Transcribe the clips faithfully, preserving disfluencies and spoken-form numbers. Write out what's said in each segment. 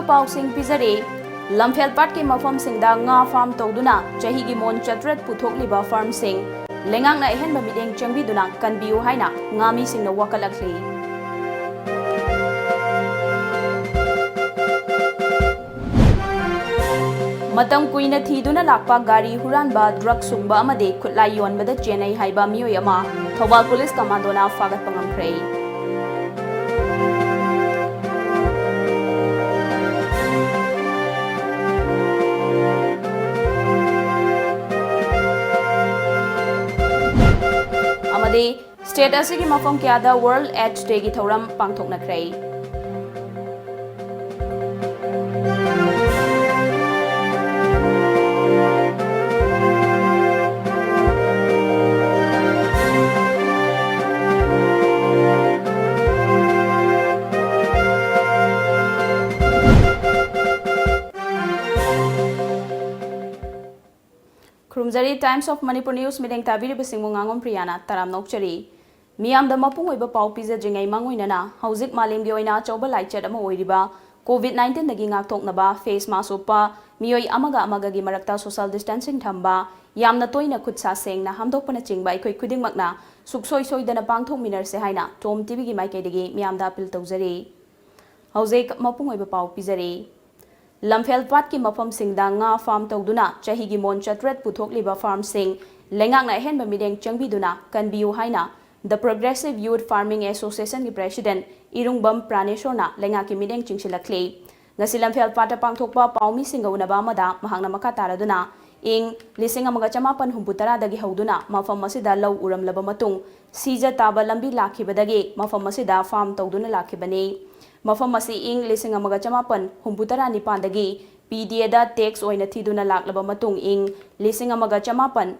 ꯄꯥꯎꯁꯤꯡ ꯄꯤꯖꯔꯤ꯫ ꯂꯝꯐꯦꯜ ꯄꯥꯠꯀꯤ ꯃꯐꯝꯁꯤꯡꯗ ꯉꯥ ꯐꯥꯔꯝ ꯇꯧꯗꯨꯅ ꯆꯍꯤꯒꯤ ꯃꯣꯟ ꯆꯥꯇ꯭ꯔꯦꯠ ꯄꯨꯊꯣꯛꯂꯤꯕ ꯐꯥꯔꯝꯁꯤꯡ ꯂꯩꯉꯥꯛꯅ ꯑꯍꯦꯟꯕ ꯃꯤꯠꯌꯦꯡ ꯆꯪꯕꯤꯗꯨꯅ ꯀꯟꯕꯤꯌꯨ ꯍꯥꯏꯅ ꯉꯥꯃꯤꯁꯤꯡꯅ ꯋꯥꯀꯠꯂꯛꯂꯤ꯫ ꯃꯇꯝ ꯀꯨꯏꯅ ꯊꯤꯗꯨꯅ ꯂꯥꯛꯄ ꯒꯥꯔꯤ ꯍꯨꯔꯥꯟꯕ, ꯗ꯭ꯔꯒ ꯁꯨꯡꯕ ꯑꯃꯗꯤ ꯈꯨꯠꯂꯥꯏ ꯌꯣꯟꯕꯗ ꯆꯦꯟꯅꯩ ꯍꯥꯏꯕ ꯃꯤꯑꯣꯏ ꯑꯃ ꯊꯧꯕꯥꯜ ꯄꯨꯂꯤꯁ ꯀꯃꯥꯟꯗꯣꯅ ꯐꯥꯒꯠꯄ ꯉꯝꯈ꯭ꯔꯦ꯫ ꯑꯃꯗꯤ state ꯑꯁꯤꯒꯤ ꯃꯐꯝ ꯀꯌꯥꯗ World AIDS Dayꯒꯤ ꯊꯧꯔꯝ ꯄꯥꯡꯊꯣꯛꯅꯈ꯭ꯔꯦ꯫ ꯈꯨꯔꯨꯝꯖꯔꯤ꯫ Times of Manipur News ꯃꯤꯠꯌꯦꯡ ꯇꯥꯕꯤꯔꯤꯕꯁꯤꯡꯕꯨ ꯉꯥꯉꯣꯝ ꯄ꯭ꯔꯤꯌꯥꯅ ꯇꯔꯥꯝꯅ ꯑꯣꯛꯆꯔꯤ꯫ ꯃꯤꯌꯥꯝꯗ ꯃꯄꯨꯡ ꯑꯣꯏꯕ ꯄꯥꯎ ꯄꯤꯖꯗ꯭ꯔꯤꯉꯩ ꯃꯥꯡꯑꯣꯏꯅꯅ ꯍꯧꯖꯤꯛ ꯃꯥꯂꯦꯝꯒꯤ ꯑꯣꯏꯅ ꯑꯆꯧꯕ ꯂꯥꯏꯆꯠ ꯑꯃ ꯑꯣꯏꯔꯤꯕ COVID nineteenꯗꯒꯤ ꯉꯥꯛꯊꯣꯛꯅꯕ face mask ꯎꯞꯄ, ꯃꯤꯑꯣꯏ ꯑꯃꯒ ꯑꯃꯒꯒꯤ ꯃꯔꯛꯇ social distancing ꯊꯝꯕ, ꯌꯥꯝꯅ ꯇꯣꯏꯅ ꯈꯨꯠ ꯁꯥ ꯁꯦꯡꯅ ꯍꯥꯝꯗꯣꯛꯄꯅꯆꯤꯡꯕ ꯑꯩꯈꯣꯏ ꯈꯨꯗꯤꯡꯃꯛꯅ ꯁꯨꯛꯁꯣꯏ ꯁꯣꯏꯗꯅ ꯄꯥꯡꯊꯣꯛꯃꯤꯟꯅꯔꯁꯦ ꯍꯥꯏꯅ ꯇꯣꯝ ꯇꯤꯚꯤꯒꯤ ꯃꯥꯏꯀꯩꯗꯒꯤ ꯃꯤꯌꯥꯝꯗ appeal ꯇꯧꯖꯔꯤ꯫ ꯍꯧꯖꯤꯛ ꯃꯄꯨꯡ ꯑꯣꯏꯕ ꯄꯥꯎ ꯄꯤꯖꯔꯤ꯫ ꯂꯝꯐꯦꯜ ꯄꯥꯠꯀꯤ ꯃꯐꯝꯁꯤꯡꯗ ꯉꯥ ꯐꯥꯔꯝ ꯇꯧꯗꯨꯅ ꯆꯍꯤꯒꯤ ꯃꯣꯟ ꯆꯥꯇ꯭ꯔꯦꯠ ꯄꯨꯊꯣꯛꯂꯤꯕ ꯐꯥꯔꯝꯁꯤꯡ ꯂꯩꯉꯥꯛꯅ ꯑꯍꯦꯟꯕ ꯃꯤꯠꯌꯦꯡ ꯆꯪꯕꯤꯗꯨꯅ ꯀꯟꯕꯤꯌꯨ ꯍꯥꯏꯅ The Progressive Youth Farming Associationꯒꯤ president ꯏꯔꯨꯡꯕꯝ ꯄ꯭ꯔꯥꯅꯦꯁꯣꯔꯅ ꯂꯩꯉꯥꯛꯀꯤ ꯃꯤꯠꯌꯦꯡ ꯆꯤꯡꯁꯤꯜꯂꯛꯂꯤ꯫ ꯉꯁꯤ ꯂꯝꯐꯦꯜ ꯄꯥꯠꯇ ꯄꯥꯡꯊꯣꯛꯄ ꯄꯥꯎꯃꯤꯁꯤꯡꯒ ꯎꯅꯕ ꯑꯃꯗ ꯃꯍꯥꯛꯅ ꯃꯈꯥ ꯇꯥꯔꯗꯨꯅ ꯏꯪ ꯂꯤꯁꯤꯡ ꯑꯃꯒ ꯆꯃꯥꯄꯟ ꯍꯨꯝꯐꯨ ꯇꯔꯥꯗꯒꯤ ꯍꯧꯗꯨꯅ ꯃꯐꯝ ꯑꯁꯤꯗ ꯂꯧ ꯎꯔꯝꯂꯕ ꯃꯇꯨꯡ ꯁꯤꯖ ꯇꯥꯕ ꯂꯝꯕꯤ ꯂꯥꯛꯈꯤꯕꯗꯒꯤ ꯃꯐꯝ ꯑꯁꯤꯗ ꯐꯥꯔꯝ ꯇꯧꯗꯨꯅ ꯂꯥꯛꯈꯤꯕꯅꯤ꯫ ꯃꯐꯝ ꯑꯁꯤ ꯏꯪ ꯂꯤꯁꯤꯡ ꯑꯃꯒ ꯆꯃꯥꯄꯟ ꯍꯨꯝꯐꯨ ꯇꯔꯥ ꯅꯤꯄꯥꯟꯗꯒꯤ PDAꯗ tax ꯑꯣꯏꯅ ꯊꯤꯗꯨꯅ ꯂꯥꯛꯂꯕ ꯃꯇꯨꯡ ꯏꯪ ꯂꯤꯁꯤꯡ ꯑꯃꯒ ꯆꯃꯥꯄꯟ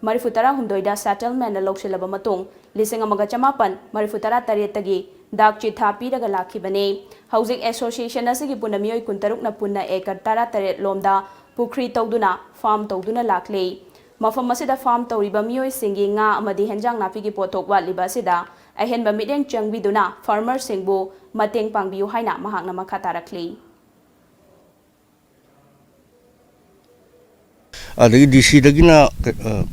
ꯃꯔꯤꯐꯨ ꯇꯔꯥꯍꯨꯝꯗꯣꯏꯗ settlementꯅ ꯂꯧꯁꯤꯜꯂꯕ ꯃꯇꯨꯡ ꯂꯤꯁꯤꯡ ꯑꯃꯒ ꯆꯃꯥꯄꯟ ꯃꯔꯤꯐꯨ ꯇꯔꯥ ꯇꯔꯦꯠꯇꯒꯤ ꯗꯥꯛ ꯆꯤꯊꯥ ꯄꯤꯔꯒ ꯂꯥꯛꯈꯤꯕꯅꯤ꯫ ꯍꯧꯖꯤꯛ association ꯑꯁꯤꯒꯤ ꯄꯨꯟꯅ ꯃꯤꯑꯣꯏ ꯀꯨꯟꯇꯔꯨꯛꯅ ꯄꯨꯟꯅ acre ꯇꯔꯥꯇꯔꯦꯠ ꯂꯣꯝꯗ ꯄꯨꯈ꯭ꯔꯤ ꯇꯧꯗꯨꯅ ꯐꯥꯔꯝ ꯇꯧꯗꯨꯅ ꯂꯥꯛꯂꯤ꯫ ꯃꯐꯝ ꯑꯁꯤꯗ ꯐꯥꯔꯝ ꯇꯧꯔꯤꯕ ꯃꯤꯑꯣꯏꯁꯤꯡꯒꯤ ꯉꯥ ꯑꯃꯗꯤ ꯍꯦꯟꯖꯥꯡ ꯅꯥꯄꯤꯒꯤ ꯄꯣꯠꯊꯣꯛ ꯋꯥꯠꯂꯤꯕ ꯑꯁꯤꯗ ꯑꯍꯦꯟꯕ ꯃꯤꯠꯌꯦꯡ ꯆꯪꯕꯤꯗꯨꯅ farmerꯁꯤꯡꯕꯨ ꯃꯇꯦꯡ ꯄꯥꯡꯕꯤꯌꯨ ꯍꯥꯏꯅ ꯃꯍꯥꯛꯅ ꯃꯈꯥ ꯇꯥꯔꯛꯂꯤ꯫ ꯑꯗꯒꯤ ꯗꯤ ꯁꯤꯗꯒꯤꯅ ꯀ-, ꯑ,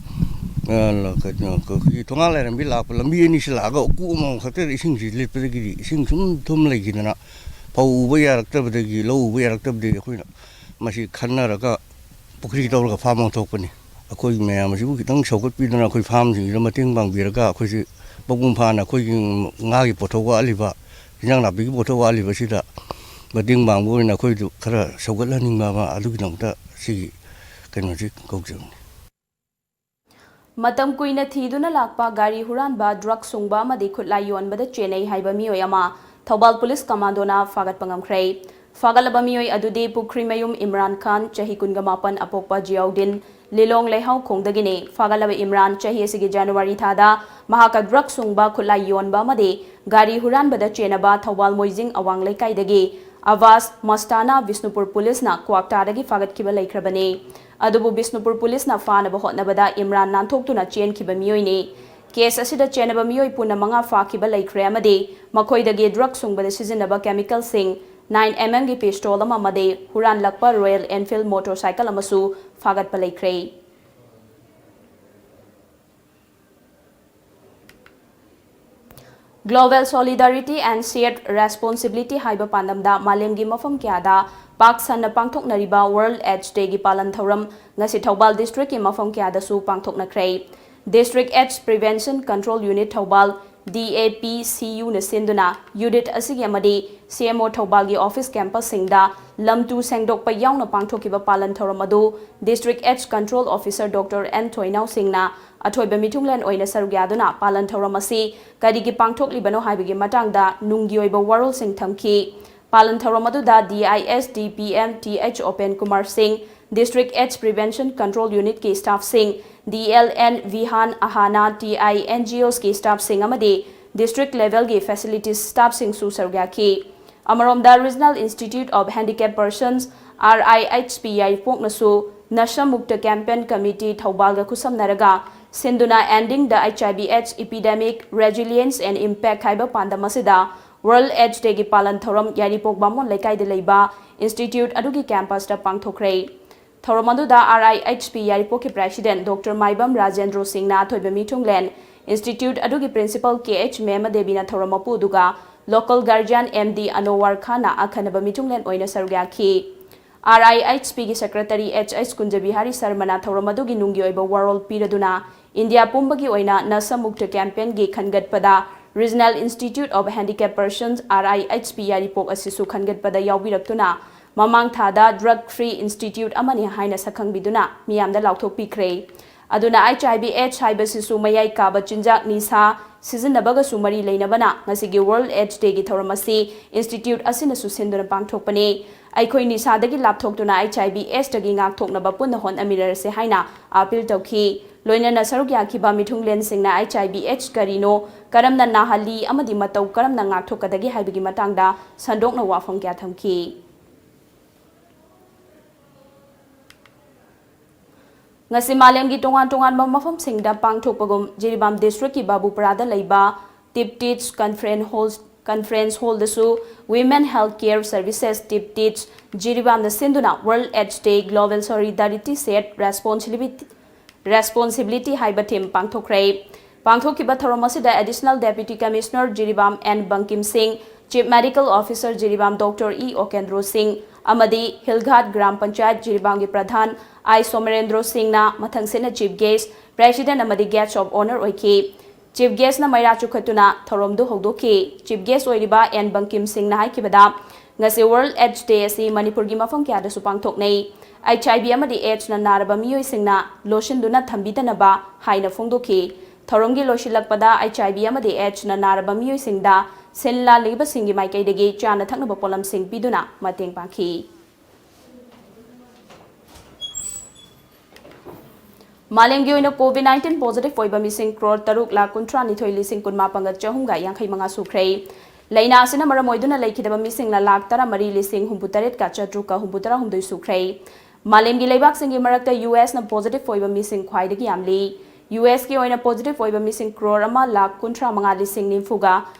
ꯑ, ꯀꯩꯅꯣ, ꯑꯩꯈꯣꯏꯒꯤ ꯊꯣꯉꯥ ꯂꯥꯏꯔꯦꯝꯕꯤ ꯂꯥꯛꯄ ꯂꯝꯕꯤ ꯑꯅꯤꯁꯤ ꯂꯥꯛꯑꯒ ꯎꯀꯨ ꯑꯃꯃꯝ ꯈꯛꯇꯗ ꯏꯁꯤꯡꯁꯤ ꯂꯤꯠꯄꯗꯒꯤꯗꯤ ꯏꯁꯤꯡ ꯁꯨꯝ ꯊꯨꯝ ꯂꯩꯈꯤꯗꯅ ꯐꯧ ꯎꯕ ꯌꯥꯔꯛꯇꯕꯗꯒꯤ, ꯂꯧ ꯎꯕ ꯌꯥꯔꯛꯇꯕꯗꯒꯤ ꯑꯩꯈꯣꯏꯅ ꯃꯁꯤ ꯈꯟꯅꯔꯒ ꯄꯨꯈ꯭ꯔꯤ ꯇꯧꯔꯒ ꯐꯥꯝ ꯑꯃ ꯊꯣꯛꯄꯅꯤ꯫ ꯑꯩꯈꯣꯏ ꯃꯌꯥꯝ ꯑꯁꯤꯕꯨ ꯈꯤꯇꯪ ꯁꯧꯒꯠꯄꯤꯗꯨꯅ ꯑꯩꯈꯣꯏ ꯐꯥꯝꯁꯤꯡꯁꯤꯗ ꯃꯇꯦꯡ ꯄꯥꯡꯕꯤꯔꯒ ꯑꯩꯈꯣꯏꯁꯤ ꯃꯄꯨꯡ ꯐꯥꯅ ꯑꯩꯈꯣꯏꯒꯤ ꯉꯥꯒꯤ ꯄꯣꯠꯊꯣꯛ ꯋꯥꯠꯂꯤꯕ, ꯏꯟꯖꯥꯡ ꯅꯥꯄꯤꯒꯤ ꯄꯣꯠꯊꯣꯛ ꯋꯥꯠꯂꯤꯕꯁꯤꯗ ꯃꯇꯦꯡ ꯄꯥꯡꯕ ꯑꯣꯏꯅ ꯑꯩꯈꯣꯏꯗꯨ ꯈꯔ ꯁꯧꯒꯠꯍꯟꯅꯤꯡꯕ ꯑꯃ, ꯑꯗꯨꯒꯤꯗꯃꯛꯇ ꯁꯤꯒꯤ ꯀꯩꯅꯣꯁꯤ ꯀꯧꯖꯕꯅꯤ꯫ ꯃꯇꯝ ꯀꯨꯏꯅ ꯊꯤꯗꯨꯅ ꯂꯥꯛꯄ ꯒꯥꯔꯤ ꯍꯨꯔꯥꯟꯕ, ꯗ꯭ꯔꯒ ꯁꯨꯡꯕ ꯑꯃꯗꯤ ꯈꯨꯠꯂꯥꯏ ꯌꯣꯟꯕꯗ ꯆꯦꯟꯅꯩ ꯍꯥꯏꯕ ꯃꯤꯑꯣꯏ ꯑꯃ ꯊꯧꯕꯥꯜ ꯄꯨꯂꯤꯁ ꯀꯃꯥꯟꯗꯣꯅ ꯐꯥꯒꯠꯄ ꯉꯝꯈ꯭ꯔꯦ꯫ ꯐꯥꯒꯠꯂꯕ ꯃꯤꯑꯣꯏ ꯑꯗꯨꯗꯤ ꯄꯨꯈ꯭ꯔꯤꯃꯌꯨꯝ ꯏꯝꯔꯥꯟ ꯈꯥꯟ, ꯆꯍꯤ ꯀꯨꯟꯒ ꯃꯥꯄꯟ, ꯑꯄꯣꯛꯄ ꯖꯤꯌꯥꯎꯗꯤꯟ, ꯂꯤꯂꯣꯡ ꯂꯩꯍꯥꯎꯈꯣꯡꯗꯒꯤꯅꯤ꯫ ꯐꯥꯒꯠꯂꯕ ꯏꯝꯔꯥꯟ ꯆꯍꯤ ꯑꯁꯤꯒꯤ ꯖꯅꯋꯥꯔꯤ ꯊꯥꯗ ꯃꯍꯥꯛꯀ ꯗ꯭ꯔꯒ ꯁꯨꯡꯕ, ꯈꯨꯠꯂꯥꯏ ꯌꯣꯟꯕ ꯑꯃꯗꯤ ꯒꯥꯔꯤ ꯍꯨꯔꯥꯟꯕꯗ ꯆꯦꯟꯅꯕ ꯊꯧꯕꯥꯜ ꯃꯣꯏꯖꯤꯡ ꯑꯋꯥꯡ ꯂꯩꯀꯥꯏꯗꯒꯤ ꯑꯕꯥꯁ ꯃꯁꯇꯥꯅꯥ ꯕꯤꯁꯅꯨꯄꯨꯔ ꯄꯨꯂꯤꯁꯅ ꯀ꯭ꯋꯥꯛꯇꯥꯗꯒꯤ ꯐꯥꯒꯠꯈꯤꯕ ꯂꯩꯈ꯭ꯔꯕꯅꯤ꯫ ꯑꯗꯨꯕꯨ ꯕꯤꯁꯅꯨꯄꯨꯔ ꯄꯨꯂꯤꯁꯅ ꯐꯥꯅꯕ ꯍꯣꯠꯅꯕꯗ ꯏꯝꯔꯥꯟ ꯅꯥꯟꯊꯣꯛꯇꯨꯅ ꯆꯦꯟꯈꯤꯕ ꯃꯤꯑꯣꯏꯅꯤ꯫ ꯀꯦꯁ ꯑꯁꯤꯗ ꯆꯦꯟꯅꯕ ꯃꯤꯑꯣꯏ ꯄꯨꯟꯅ ꯃꯉꯥ ꯐꯥꯈꯤꯕ ꯂꯩꯈ꯭ꯔꯦ ꯑꯃꯗꯤ ꯃꯈꯣꯏꯗꯒꯤ ꯗ꯭ꯔꯒ ꯁꯨꯡꯕꯗ ꯁꯤꯖꯤꯟꯅꯕ ꯀꯦꯃꯤꯀꯦꯜꯁꯤꯡ, ꯅꯥꯏꯟ ꯑꯦꯝ ꯑꯦꯝꯒꯤ ꯄꯤꯁꯇꯣꯜ ꯑꯃ ꯑꯃꯗꯤ ꯍꯨꯔꯥꯟꯂꯛꯄ ꯔꯣꯌꯦꯜ ꯑꯦꯟꯐꯤꯜꯗ ꯃꯣꯇꯣꯔꯁꯥꯏꯀꯜ ꯑꯃꯁꯨ ꯐꯥꯒꯠꯄ ꯂꯩꯈ꯭ꯔꯦ꯫ Global Solidarity and Shared Responsibility ꯍꯥꯏꯕ ꯄꯥꯟꯗꯝꯗ ꯃꯥꯂꯦꯝꯒꯤ ꯃꯐꯝ ꯀꯌꯥꯗ ꯄꯥꯛ ꯁꯟꯅ ꯄꯥꯡꯊꯣꯛꯅꯔꯤꯕ World AIDS Dayꯒꯤ ꯄꯥꯂꯟ ꯊꯧꯔꯝ ꯉꯁꯤ ꯊꯧꯕꯥꯜ ꯗꯤꯁꯇ꯭ꯔꯤꯛꯀꯤ ꯃꯐꯝ ꯀꯌꯥꯗꯁꯨ ꯄꯥꯡꯊꯣꯛꯅꯈ꯭ꯔꯦ꯫ District AIDS Prevention Control Unit Thoubal, D A P C Uꯅ ꯁꯤꯟꯗꯨꯅ ꯌꯨꯅꯤꯠ ꯑꯁꯤꯒꯤ ꯑꯃꯗꯤ C M O ꯊꯧꯕꯥꯜꯒꯤ ꯑꯣꯐꯤꯁ ꯀꯦꯝꯄꯁꯁꯤꯡꯗ ꯂꯝ ꯇꯨ ꯁꯦꯡꯗꯣꯛꯄ ꯌꯥꯎꯅ ꯄꯥꯡꯊꯣꯛꯈꯤꯕ ꯄꯥꯂꯟ ꯊꯧꯔꯝ ꯑꯗꯨ District AIDS Control Officer Doctor N ꯊꯣꯏꯅꯥꯎ ꯁꯤꯡꯅ ꯑꯊꯣꯏꯕ ꯃꯤꯊꯨꯡꯂꯦꯟ ꯑꯣꯏꯅ ꯁꯔꯨꯛ ꯌꯥꯗꯨꯅ ꯄꯥꯂꯟ ꯊꯧꯔꯝ ꯑꯁꯤ ꯀꯔꯤꯒꯤ ꯄꯥꯡꯊꯣꯛꯂꯤꯕꯅꯣ ꯍꯥꯏꯕꯒꯤ ꯃꯇꯥꯡꯗ ꯅꯨꯡꯒꯤ ꯑꯣꯏꯕ ꯋꯥꯔꯣꯜꯁꯤꯡ ꯊꯝꯈꯤ꯫ ꯄꯥꯂꯟ ꯊꯧꯔꯝ ꯑꯗꯨꯗ D I S D P M Th open Kumar ꯁꯤꯡ, District AIDS Prevention Control Unitꯀꯤ staffꯁꯤꯡ, D L N Vihan Ahana T I N G Osꯀꯤ staffꯁꯤꯡ ꯑꯃꯗꯤ district levelꯒꯤ facilities staffꯁꯤꯡꯁꯨ ꯁꯔꯨꯛ ꯌꯥꯈꯤ꯫ ꯑꯃꯔꯣꯝꯗ Regional Institute of Handicapped Persons, R I H P ꯌꯥꯏꯔꯤꯄꯣꯛꯅꯁꯨ ꯅꯁꯥ ꯃꯨꯛꯇ campaign committee ꯊꯧꯕꯥꯜꯒ ꯈꯨꯠꯁꯝꯅꯔꯒ ꯁꯤꯟꯗꯨꯅ Ending the H I V AIDS Epidemic, Resilience and Impact ꯍꯥꯏꯕ ꯄꯥꯟꯗꯝ ꯑꯁꯤꯗ World AIDS Dayꯒꯤ ꯄꯥꯂꯟ ꯊꯧꯔꯝ ꯌꯥꯏꯔꯤꯄꯣꯛ ꯕꯥꯃꯣꯟ ꯂꯩꯀꯥꯏꯗ ꯂꯩꯕ institute ꯑꯗꯨꯒꯤ campusꯇ ꯄꯥꯡꯊꯣꯛꯈ꯭ꯔꯦ꯫ ꯊꯧꯔꯝ ꯑꯗꯨꯗ R I H P ꯌꯥꯏꯔꯤꯄꯣꯛꯀꯤ President Doctor ꯃꯥꯏꯕꯝ ꯔꯥꯖꯦꯟꯗ꯭ꯔꯣ ꯁꯤꯡꯅ ꯑꯊꯣꯏꯕ ꯃꯤꯊꯨꯡꯂꯦꯟ, Institute ꯑꯗꯨꯒꯤ Principal K H ꯃꯦꯃꯗꯦꯕꯤꯅ ꯊꯧꯔꯝ ꯃꯄꯨ ꯑꯗꯨꯒ Local Guardian M D ꯑꯅꯣꯋꯥꯔ ꯈꯥꯟꯅ ꯑꯈꯟꯅꯕ ꯃꯤꯊꯨꯡꯂꯦꯟ ꯑꯣꯏꯅ ꯁꯔꯨꯛ ꯌꯥꯈꯤ꯫ R I H P ꯒꯤ Secretary H H ꯀꯨꯟꯖꯕꯤꯍꯥꯔꯤ ꯁꯔꯃꯅ ꯊꯧꯔꯝ ꯑꯗꯨꯒꯤ ꯅꯨꯡꯒꯤ ꯑꯣꯏꯕ ꯋꯥꯔꯣꯜ ꯄꯤꯔꯗꯨꯅ India ꯄꯨꯝꯕꯒꯤ ꯑꯣꯏꯅ ꯅꯁꯥ ꯃꯨꯛꯇ campaign ꯒꯤ ꯈꯟꯒꯠꯄꯗ Regional Institute of Handicap Persons, R I H P ꯌꯥꯏꯔꯤꯄꯣꯛ ꯑꯁꯤꯁꯨ ꯈꯟꯒꯠꯄꯗ ꯌꯥꯎꯕꯤꯔꯛꯇꯨꯅ ꯃꯃꯥꯡ ꯊꯥꯗ Drug Free Institute ꯑꯃꯅꯤ ꯍꯥꯏꯅ ꯁꯛꯈꯪꯕꯤꯗꯨꯅ ꯃꯤꯌꯥꯝꯗ ꯂꯥꯎꯊꯣꯛꯄꯤꯈ꯭ꯔꯦ꯫ ꯑꯗꯨꯅ H I V AIDS ꯍꯥꯏꯕꯁꯤꯁꯨ ꯃꯌꯥꯏ ꯀꯥꯕ ꯆꯤꯟꯖꯥꯛ, ꯅꯤꯁꯥ ꯁꯤꯖꯤꯟꯅꯕꯒꯁꯨ ꯃꯔꯤ ꯂꯩꯅꯕꯅ ꯉꯁꯤꯒꯤ World AIDS Day ꯒꯤ ꯊꯧꯔꯝ ꯑꯁꯤ Institute ꯑꯁꯤꯅꯁꯨ ꯁꯤꯟꯗꯨꯅ ꯄꯥꯡꯊꯣꯛꯄꯅꯤ꯫ ꯑꯩꯈꯣꯏ ꯅꯤꯁꯥꯗꯒꯤ ꯂꯥꯞꯊꯣꯛꯇꯨꯅ H I V AIDS ꯇꯒꯤ ꯉꯥꯛꯊꯣꯛꯅꯕ ꯄꯨꯟꯅ ꯍꯣꯠꯅꯃꯤꯟꯅꯔꯁꯤ ꯍꯥꯏꯅ appeal ꯇꯧꯈꯤ꯫ ꯂꯣꯏꯅꯅ ꯁꯔꯨꯛ ꯌꯥꯈꯤꯕ ꯃꯤꯊꯨꯡꯂꯦꯟꯁꯤꯡꯅ H I V AIDS ꯀꯔꯤꯅꯣ, ꯀꯔꯝꯅ ꯅꯥꯍꯜꯂꯤ ꯑꯃꯗꯤ ꯃꯇꯧ ꯀꯔꯝꯅ ꯉꯥꯛꯊꯣꯛꯀꯗꯒꯦ ꯍꯥꯏꯕꯒꯤ ꯃꯇꯥꯡꯗ ꯁꯟꯗꯣꯛꯅ ꯋꯥꯐꯝ ꯀꯌꯥ ꯊꯝꯈꯤ꯫ ꯉꯁꯤ ꯃꯥꯂꯦꯝꯒꯤ ꯇꯣꯉꯥꯟ ꯇꯣꯉꯥꯟꯕ ꯃꯐꯝꯁꯤꯡꯗ ꯄꯥꯡꯊꯣꯛꯄꯒꯨꯝ ꯖꯤꯔꯤꯕꯥꯝ district ꯀꯤ ꯕꯥꯕꯨꯄꯔꯥꯗ ꯂꯩꯕ TIPTIDS Conference Hall, Conference Hall ꯗꯁꯨ Women Health Care Services TIPTIDS ꯖꯤꯔꯤꯕꯥꯝꯅ ꯁꯤꯟꯗꯨꯅ World AIDS Day Global Solidarity Shared Responsibility, Responsibility ꯍꯥꯏꯕ theme ꯄꯥꯡꯊꯣꯛꯈ꯭ꯔꯦ꯫ ꯄꯥꯡꯊꯣꯛꯈꯤꯕ ꯊꯧꯔꯝ ꯑꯁꯤꯗ Additional Deputy Commissioner Jiribam N Bangkim ꯁꯤꯡ, Chief Medical Officer Jiribam Doctor E ꯑꯣꯀꯦꯟꯗ꯭ꯔꯣ ꯁꯤꯡ ꯑꯃꯗꯤ ꯍꯤꯜꯘꯥꯠ ꯒ꯭ꯔꯥꯝ ꯄꯟꯆꯥꯌꯠ ꯖꯤꯔꯤꯕꯥꯝꯒꯤ ꯄ꯭ꯔꯙꯥꯟ ꯑꯥꯏ ꯁꯣꯃꯔꯦꯟꯗ꯭ꯔꯣ ꯁꯤꯡꯅ ꯃꯊꯪꯁꯤꯠꯅ Chief Guest, President ꯑꯃꯗꯤ Guest of Honour ꯑꯣꯏꯈꯤ꯫ Chief Guest ꯅ ꯃꯩꯔꯥ ꯆꯨꯈꯠꯇꯨꯅ ꯊꯧꯔꯝꯗꯨ ꯍꯧꯗꯣꯛꯈꯤ꯫ Chief Guest ꯑꯣꯏꯔꯤꯕ N ꯕꯪꯀꯤꯝ ꯁꯤꯡꯅ ꯍꯥꯏꯈꯤꯕꯗ, ꯉꯁꯤ World AIDS Day ꯑꯁꯤ ꯃꯅꯤꯄꯨꯔꯒꯤ ꯃꯐꯝ ꯀꯌꯥꯗꯁꯨ ꯄꯥꯡꯊꯣꯛꯅꯩ꯫ H I V ꯑꯃꯗꯤ AIDS ꯅ ꯅꯥꯔꯕ ꯃꯤꯑꯣꯏꯁꯤꯡꯅ ꯂꯣꯠꯁꯤꯟꯗꯨꯅ ꯊꯝꯕꯤꯗꯅꯕ ꯍꯥꯏꯅ ꯐꯣꯡꯗꯣꯛꯈꯤ꯫ ꯊꯧꯔꯝꯒꯤ ꯂꯣꯏꯁꯤꯜꯂꯛꯄꯗ H I V ꯑꯃꯗꯤ AIDS ꯅ ꯅꯥꯔꯕ ꯃꯤꯑꯣꯏꯁꯤꯡꯗ ꯁꯤꯟ ꯂꯥꯡꯂꯤꯕꯁꯤꯡꯒꯤ ꯃꯥꯏꯀꯩꯗꯒꯤ ꯆꯥꯅ ꯊꯛꯅꯕ ꯄꯣꯠꯂꯝꯁꯤꯡ ꯄꯤꯗꯨꯅ ꯃꯇꯦꯡ ꯄꯥꯡꯈꯤ꯫ ꯃꯥꯂꯦꯝꯒꯤ ꯑꯣꯏꯅ COVID nineteen positive ꯑꯣꯏꯕ ꯃꯤꯁꯤꯡ crore ꯇꯔꯨꯛ ꯂꯥꯈ ꯀꯨꯟꯊ꯭ꯔꯥ ꯅꯤꯊꯣꯏ ꯂꯤꯁꯤꯡ ꯀꯨꯟ ꯃꯥꯄꯟꯒ ꯆꯍꯨꯝꯒ ꯌꯥꯡꯈꯩ ꯃꯉꯥ ꯁꯨꯈ꯭ꯔꯦ꯫ ꯂꯥꯏꯅꯥ ꯑꯁꯤꯅ ꯃꯔꯝ ꯑꯣꯏꯗꯨꯅ ꯂꯩꯈꯤꯗꯕ ꯃꯤꯁꯤꯡꯅ ꯂꯥꯈ ꯇꯔꯥꯃꯔꯤ ꯂꯤꯁꯤꯡ ꯍꯨꯝꯐꯨ ꯇꯔꯦꯠꯀ ꯆꯥꯇ꯭ꯔꯨꯛꯀ ꯍꯨꯝꯐꯨ ꯇꯔꯥ ꯍꯨꯝꯗꯣꯏ ꯁꯨꯈ꯭ꯔꯦ꯫ ꯃꯥꯂꯦꯝꯒꯤ ꯂꯩꯕꯥꯛꯁꯤꯡꯒꯤ ꯃꯔꯛꯇ U S ꯅ positive ꯑꯣꯏꯕ ꯃꯤꯁꯤꯡ ꯈ꯭ꯋꯥꯏꯗꯒꯤ ꯌꯥꯝꯂꯤ꯫ U S ꯀꯤ ꯑꯣꯏꯅ positive ꯑꯣꯏꯕ ꯃꯤꯁꯤꯡ crore ꯑꯃ ꯂꯥꯈ ꯀꯨꯟꯊ꯭ꯔꯥ ꯃꯉꯥ ꯂꯤꯁꯤꯡ ꯅꯤꯐꯨꯒ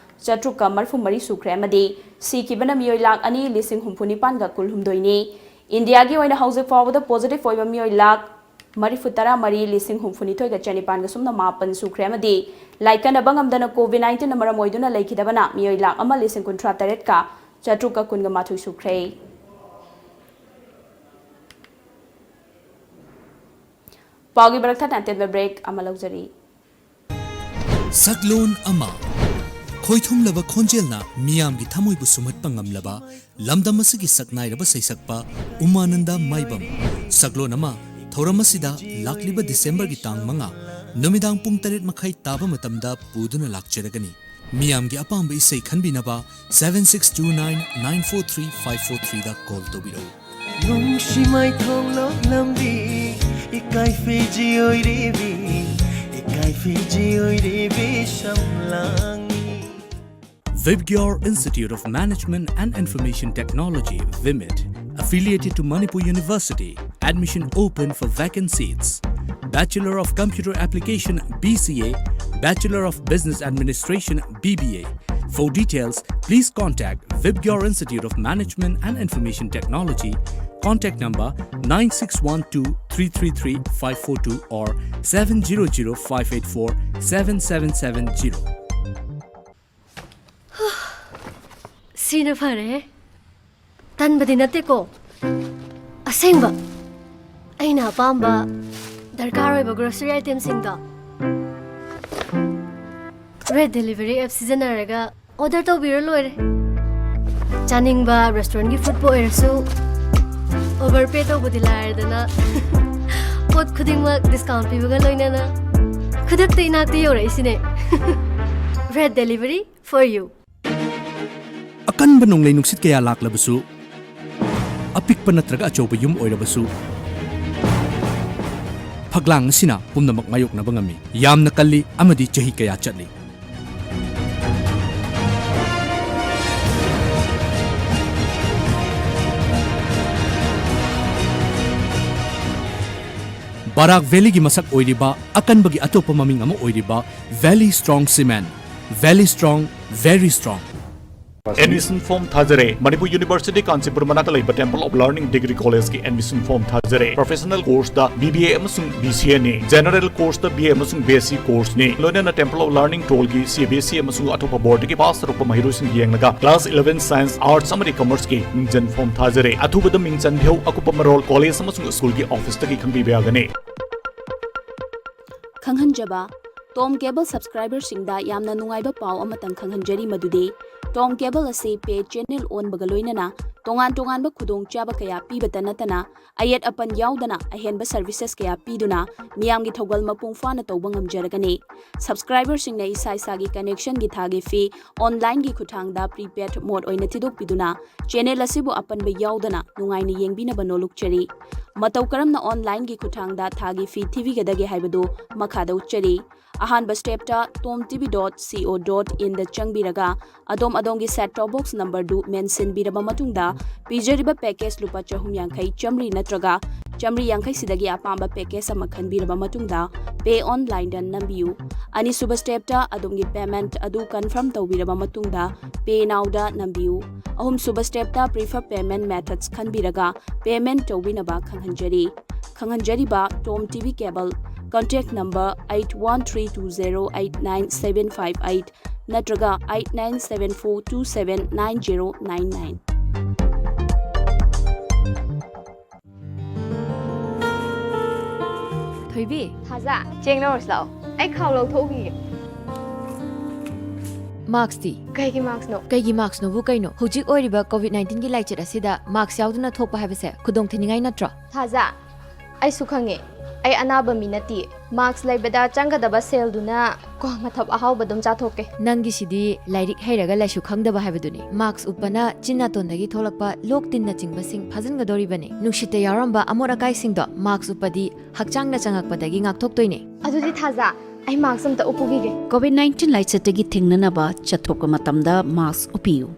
ꯆꯥꯇ꯭ꯔꯨꯛꯀ ꯃꯔꯤꯐꯨ ꯃꯔꯤ ꯁꯨꯈ꯭ꯔꯦ ꯑꯃꯗꯤ ꯁꯤꯈꯤꯕꯅ ꯃꯤꯑꯣꯏ ꯂꯥꯈ ꯑꯅꯤ ꯂꯤꯁꯤꯡ ꯍꯨꯝꯐꯨ ꯅꯤꯄꯥꯟꯒ ꯀꯨꯟꯍꯨꯝꯗꯣꯏꯅꯤ꯫ ꯏꯟꯗꯤꯌꯥꯒꯤ ꯑꯣꯏꯅ ꯍꯧꯖꯤꯛ ꯐꯥꯎꯕꯗ positive ꯑꯣꯏꯕ ꯃꯤꯑꯣꯏ ꯂꯥꯈ ꯃꯔꯤꯐꯨ ꯇꯔꯥ ꯃꯔꯤ ꯂꯤꯁꯤꯡ ꯍꯨꯝꯐꯨ ꯅꯤꯊꯣꯏꯒ ꯆꯅꯤꯄꯥꯟꯒ ꯁꯨꯞꯅ ꯃꯥꯄꯟ ꯁꯨꯈ꯭ꯔꯦ ꯑꯃꯗꯤ ꯂꯥꯏꯀꯠꯅꯕ ꯉꯝꯗꯅ COVID nineteenꯅ ꯃꯔꯝ ꯑꯣꯏꯗꯨꯅ ꯂꯩꯈꯤꯗꯕꯅ ꯃꯤꯑꯣꯏ ꯂꯥꯈ ꯑꯃ ꯂꯤꯁꯤꯡ ꯀꯨꯟꯊ꯭ꯔꯥ ꯇꯔꯦꯠꯀ ꯆꯥꯇ꯭ꯔꯨꯛꯀ ꯀꯨꯟꯒ ꯃꯥꯊꯣꯏ ꯁꯨꯈ꯭ꯔꯦ꯫ ꯄꯥꯎꯒꯤ ꯃꯔꯛ ꯊꯠꯅ ꯑꯇꯦꯟꯕ break ꯑꯃ ꯂꯧꯖꯔꯤ꯫ ꯁꯛꯂꯣꯟ ꯑꯃ꯫ ꯈꯣꯏꯊꯨꯝꯂꯕ ꯈꯣꯟꯖꯦꯜꯅ ꯃꯤꯌꯥꯝꯒꯤ ꯊꯃꯣꯏꯕꯨ ꯁꯨꯝꯍꯠꯄ ꯉꯝꯂꯕ ꯂꯝꯗꯝ ꯑꯁꯤꯒꯤ ꯁꯛꯅꯥꯏꯔꯕ ꯁꯩꯁꯛꯄ ꯎꯃꯥꯅꯟꯗ ꯃꯥꯏꯕꯝ꯫ ꯁꯛꯂꯣꯟ ꯑꯃ ꯊꯧꯔꯝ ꯑꯁꯤꯗ ꯂꯥꯛꯂꯤꯕ ꯗꯤꯁꯦꯝꯕꯔꯒꯤ ꯇꯥꯡ ꯃꯉꯥ ꯅꯨꯃꯤꯗꯥꯡ ꯄꯨꯡ ꯇꯔꯦꯠ ꯃꯈꯥꯏ ꯇꯥꯕ ꯃꯇꯝꯗ ꯄꯨꯗꯨꯅ ꯂꯥꯛꯆꯔꯒꯅꯤ꯫ ꯃꯤꯌꯥꯝꯒꯤ ꯑꯄꯥꯝꯕ ꯏꯁꯩ ꯈꯟꯕꯤꯅꯕ seven six two nine nine four three five four threeꯗ call ꯇꯧꯕꯤꯔꯛꯎ꯫ ꯅꯨꯡꯁꯤ ꯃꯥꯏꯊꯣꯡꯂꯣꯛ ꯂꯝꯕꯤ, ꯏꯀꯥꯏ ꯐꯤꯖꯤ ꯑꯣꯏꯔꯤꯕꯤ, ꯏꯀꯥꯏ ꯐꯤꯖꯤ ꯑꯣꯏꯔꯤꯕꯤ ꯁꯝꯂꯥꯡꯅꯤ꯫ Vibgyor Institute of Management and Information Technology, VIMIT, affiliated to Manipur University. Admission open for vacant seats. Bachelor of Computer Application, B C A, Bachelor of Business Administration, B B A. For details, please contact Vibgyor Institute of Management and Information Technology. Contact number nine six one two three three three five four two or seven zero zero five eight four seven seven seven zero. ꯁꯤꯅ ꯐꯔꯦ꯫ ꯇꯟꯕꯗꯤ ꯅꯠꯇꯦꯀꯣ꯫ ꯑꯁꯦꯡꯕ꯫ ꯑꯩꯅ ꯑꯄꯥꯝꯕ ꯗꯔꯀꯥꯔ ꯑꯣꯏꯕ grocery itemꯁꯤꯡꯗꯣ Red Delivery app ꯁꯤꯖꯤꯟꯅꯔꯒ order ꯇꯧꯕꯤꯔ ꯂꯣꯏꯔꯦ꯫ ꯆꯥꯅꯤꯡꯕ restaurantꯀꯤ foodꯄꯨ ꯑꯣꯏꯔꯁꯨ, overpay ꯇꯧꯕꯗꯤ ꯂꯥꯏꯔꯗꯅ, ꯄꯣꯠ ꯈꯨꯗꯤꯡꯃꯛ discount ꯄꯤꯕꯒ ꯂꯣꯏꯅꯅ ꯈꯨꯗꯛꯇ ꯏꯅꯥꯛꯇ ꯌꯧꯔꯛꯏꯁꯤꯅꯦ꯫ Red Delivery for you꯫ ꯑꯀꯟꯕ ꯅꯣꯡꯂꯩ ꯅꯨꯡꯁꯤꯠ ꯀꯌꯥ ꯂꯥꯛꯂꯕꯁꯨ, ꯑꯄꯤꯛꯄ ꯅꯠꯇ꯭ꯔꯒ ꯑꯆꯧꯕ ꯌꯨꯝ ꯑꯣꯏꯔꯕꯁꯨ, ꯐꯛꯂꯥꯡ ꯑꯁꯤꯅ ꯄꯨꯝꯅꯃꯛ ꯃꯥꯌꯣꯛꯅꯕ ꯉꯝꯃꯤ꯫ ꯌꯥꯝꯅ ꯀꯜꯂꯤ ꯑꯃꯗꯤ ꯆꯍꯤ ꯀꯌꯥ ꯆꯠꯂꯤ꯫ ꯕꯔꯥꯛ ꯚꯦꯂꯤꯒꯤ ꯃꯁꯛ ꯑꯣꯏꯔꯤꯕ, ꯑꯀꯟꯕꯒꯤ ꯑꯇꯣꯞꯄ ꯃꯃꯤꯡ ꯑꯃ ꯑꯣꯏꯔꯤꯕ Valley Strong Cement꯫ Valley Strong, very strong꯫ Admission form ꯊꯥꯖꯔꯦ꯫ Manipur University Kanchipur ꯃꯅꯥꯛꯇ ꯂꯩꯕ Temple of Learning Degree College ꯀꯤ admission form ꯊꯥꯖꯔꯦ꯫ Professional course ꯇ B B A ꯑꯃꯁꯨꯡ B C A ꯅꯤ꯫ General course ꯇ B A ꯑꯃꯁꯨꯡ B S C course ꯅꯤ꯫ ꯂꯣꯏꯅꯅ Temple of Learning ꯇꯣꯜꯒꯤ C B S E ꯑꯃꯁꯨꯡ ꯑꯇꯣꯞꯄ board ꯇꯒꯤ pass ꯇꯧꯔꯛꯄ ꯃꯍꯩꯔꯣꯏꯁꯤꯡ ꯌꯦꯡꯂꯒ class eleven science, arts ꯑꯃꯗꯤ commerce ꯀꯤ ꯃꯤꯡꯖꯟ form ꯊꯥꯖꯔꯦ꯫ ꯑꯊꯨꯕꯗ ꯃꯤꯡ ꯆꯟꯕꯤꯌꯨ꯫ ꯑꯀꯨꯞꯄ ꯃꯔꯣꯜ college ꯑꯃꯁꯨꯡ school ꯒꯤ office ꯇꯒꯤ ꯈꯪꯕꯤꯕ ꯌꯥꯒꯅꯤ꯫ ꯈꯪꯍꯟꯖꯕ, Tom Cable subscriber ꯁꯤꯡꯗ ꯌꯥꯝꯅ ꯅꯨꯡꯉꯥꯏꯕ ꯄꯥꯎ ꯑꯃꯇꯪ ꯈꯪꯍꯟꯖꯔꯤ, ꯃꯗꯨꯗꯤ Tom Cable ꯑꯁꯤ pay channel ꯑꯣꯟꯕꯒ ꯂꯣꯏꯅꯅ ꯇꯣꯉꯥꯟ ꯇꯣꯉꯥꯟꯕ ꯈꯨꯗꯣꯡꯆꯥꯕ ꯀꯌꯥ ꯄꯤꯕꯇ ꯅꯠꯇꯅ ꯑꯌꯦꯠ ꯑꯄꯟ ꯌꯥꯎꯗꯅ ꯑꯍꯦꯟꯕ services ꯀꯌꯥ ꯄꯤꯗꯨꯅ ꯃꯤꯌꯥꯝꯒꯤ ꯊꯧꯒꯜ ꯃꯄꯨꯡ ꯐꯥꯅ ꯇꯧꯕ ꯉꯝꯖꯔꯒꯅꯤ꯫ Subscriber ꯁꯤꯡꯅ ꯏꯁꯥ ꯏꯁꯥꯒꯤ connection ꯒꯤ ꯊꯥꯒꯤ fee online ꯒꯤ ꯈꯨꯠꯊꯥꯡꯗ prepaid mode ꯑꯣꯏꯅ ꯊꯤꯗꯣꯛꯄꯤꯗꯨꯅ channel ꯑꯁꯤꯕꯨ ꯑꯄꯟꯕ ꯌꯥꯎꯗꯅ ꯅꯨꯡꯉꯥꯏꯅ ꯌꯦꯡꯕꯤꯅꯕ ꯅꯣꯜꯂꯨꯛꯆꯔꯤ꯫ ꯃꯇꯧ ꯀꯔꯝꯅ online ꯒꯤ ꯈꯨꯠꯊꯥꯡꯗ ꯊꯥꯒꯤ fee ꯊꯤꯕꯤꯒꯗꯒꯦ ꯍꯥꯏꯕꯗꯨ ꯃꯈꯥꯗ ꯎꯠꯆꯔꯤ꯫ ꯑꯍꯥꯟꯕ step ꯇ tom T V dot co dot in ꯗ ꯆꯪꯕꯤꯔꯒ ꯑꯗꯣꯝ ꯑꯗꯣꯝꯒꯤ set top box number ꯗꯨ ꯃꯦꯟꯁꯤꯟꯕꯤꯔꯕ ꯃꯇꯨꯡꯗ, ꯄꯤꯖꯔꯤꯕ package ꯂꯨꯄꯥ ꯆꯍꯨꯝ ꯌꯥꯡꯈꯩ, ꯆꯥꯃꯔꯤ ꯅꯠꯇ꯭ꯔꯒ ꯆꯥꯃꯔꯤ ꯌꯥꯡꯈꯩ ꯁꯤꯗꯒꯤ ꯑꯄꯥꯝꯕ package ꯑꯃ ꯈꯟꯕꯤꯔꯕ ꯃꯇꯨꯡꯗ, Pay Online ꯗ ꯅꯝꯕꯤꯌꯨ꯫ ꯑꯅꯤꯁꯨꯕ step ꯇ ꯑꯗꯣꯝꯒꯤ payment ꯑꯗꯨ confirm ꯇꯧꯕꯤꯔꯕ ꯃꯇꯨꯡꯗ, Pay Now ꯗ ꯅꯝꯕꯤꯌꯨ꯫ ꯑꯍꯨꯝꯁꯨꯕ step ꯇ prefer payment methods ꯈꯟꯕꯤꯔꯒ payment ꯇꯧꯕꯤꯅꯕ ꯈꯪꯍꯟꯖꯔꯤ꯫ ꯈꯪꯍꯟꯖꯔꯤꯕ Tom T V Cable contact number eight one three two zero eight nine seven five eight ꯅꯠꯇ꯭ꯔꯒ eight nine seven four two seven nine zero nine nine꯫ ꯊꯣꯏꯕꯤ꯫ ꯊꯥꯖ, ꯆꯦꯡ ꯂꯧꯔꯨꯁꯤ ꯂꯥꯛꯑꯣ꯫ ꯑꯩ ꯈꯥꯎ ꯂꯧꯊꯣꯛꯎꯈꯤꯒꯦ꯫ Mask T? ꯀꯩꯒꯤ mask ꯅꯣ? ꯀꯩꯒꯤ mask ꯅꯣꯕꯨ ꯀꯩꯅꯣ? ꯍꯧꯖꯤꯛ ꯑꯣꯏꯔꯤꯕ COVID nineteen ꯒꯤ ꯂꯥꯏꯆꯠ ꯑꯁꯤꯗ mask ꯌꯥꯎꯗꯅ ꯊꯣꯛꯄ ꯍꯥꯏꯕꯁꯦ ꯈꯨꯗꯣꯡꯊꯤꯅꯤꯡꯉꯥꯏ ꯅꯠꯇ꯭ꯔꯣ? ꯊꯥꯖ, ꯑꯩꯁꯨ ꯈꯪꯉꯦ꯫ ꯑꯩ ꯑꯅꯥꯕ ꯃꯤ ꯅꯠꯇꯤꯌꯦ꯫ Mask ꯂꯩꯕꯗ ꯆꯪꯒꯗꯕ ꯁꯦꯜꯗꯨꯅ ꯀ꯭ꯋꯥ ꯃꯊꯞ ꯑꯍꯥꯎꯕ ꯑꯗꯨꯝ ꯆꯥꯊꯣꯛꯀꯦ꯫ ꯅꯪꯒꯤꯁꯤꯗꯤ ꯂꯥꯏꯔꯤꯛ ꯍꯩꯔꯒ ꯂꯥꯏꯁꯨ ꯈꯪꯗꯕ ꯍꯥꯏꯕꯗꯨꯅꯤ꯫ Mask ꯎꯞꯄꯅ ꯆꯤꯟ ꯅꯥꯇꯣꯟꯗꯒꯤ ꯊꯣꯛꯂꯛꯄ ꯂꯣꯛ ꯇꯤꯟꯅꯆꯤꯡꯕꯁꯤꯡ ꯐꯥꯖꯤꯟꯒꯗꯧꯔꯤꯕꯅꯤ꯫ ꯅꯨꯡꯁꯤꯠꯇ ꯌꯥꯎꯔꯝꯕ ꯑꯃꯣꯠ ꯑꯀꯥꯏꯁꯤꯡꯗꯣ mask ꯎꯞꯄꯗꯤ ꯍꯛꯆꯥꯡꯗ ꯆꯪꯉꯛꯄꯗꯒꯤ ꯉꯥꯛꯊꯣꯛꯇꯣꯏꯅꯦ꯫ ꯑꯗꯨꯗꯤ ꯊꯥꯖ, ꯑꯩ mask ꯑꯝꯇ ꯎꯞꯄꯨꯈꯤꯒꯦ꯫ COVID nineteen ꯂꯥꯏꯆꯠꯇꯒꯤ ꯊꯤꯡꯅꯅꯕ ꯆꯠꯊꯣꯛꯄ ꯃꯇꯝꯗ mask ꯎꯞꯄꯤꯌꯨ꯫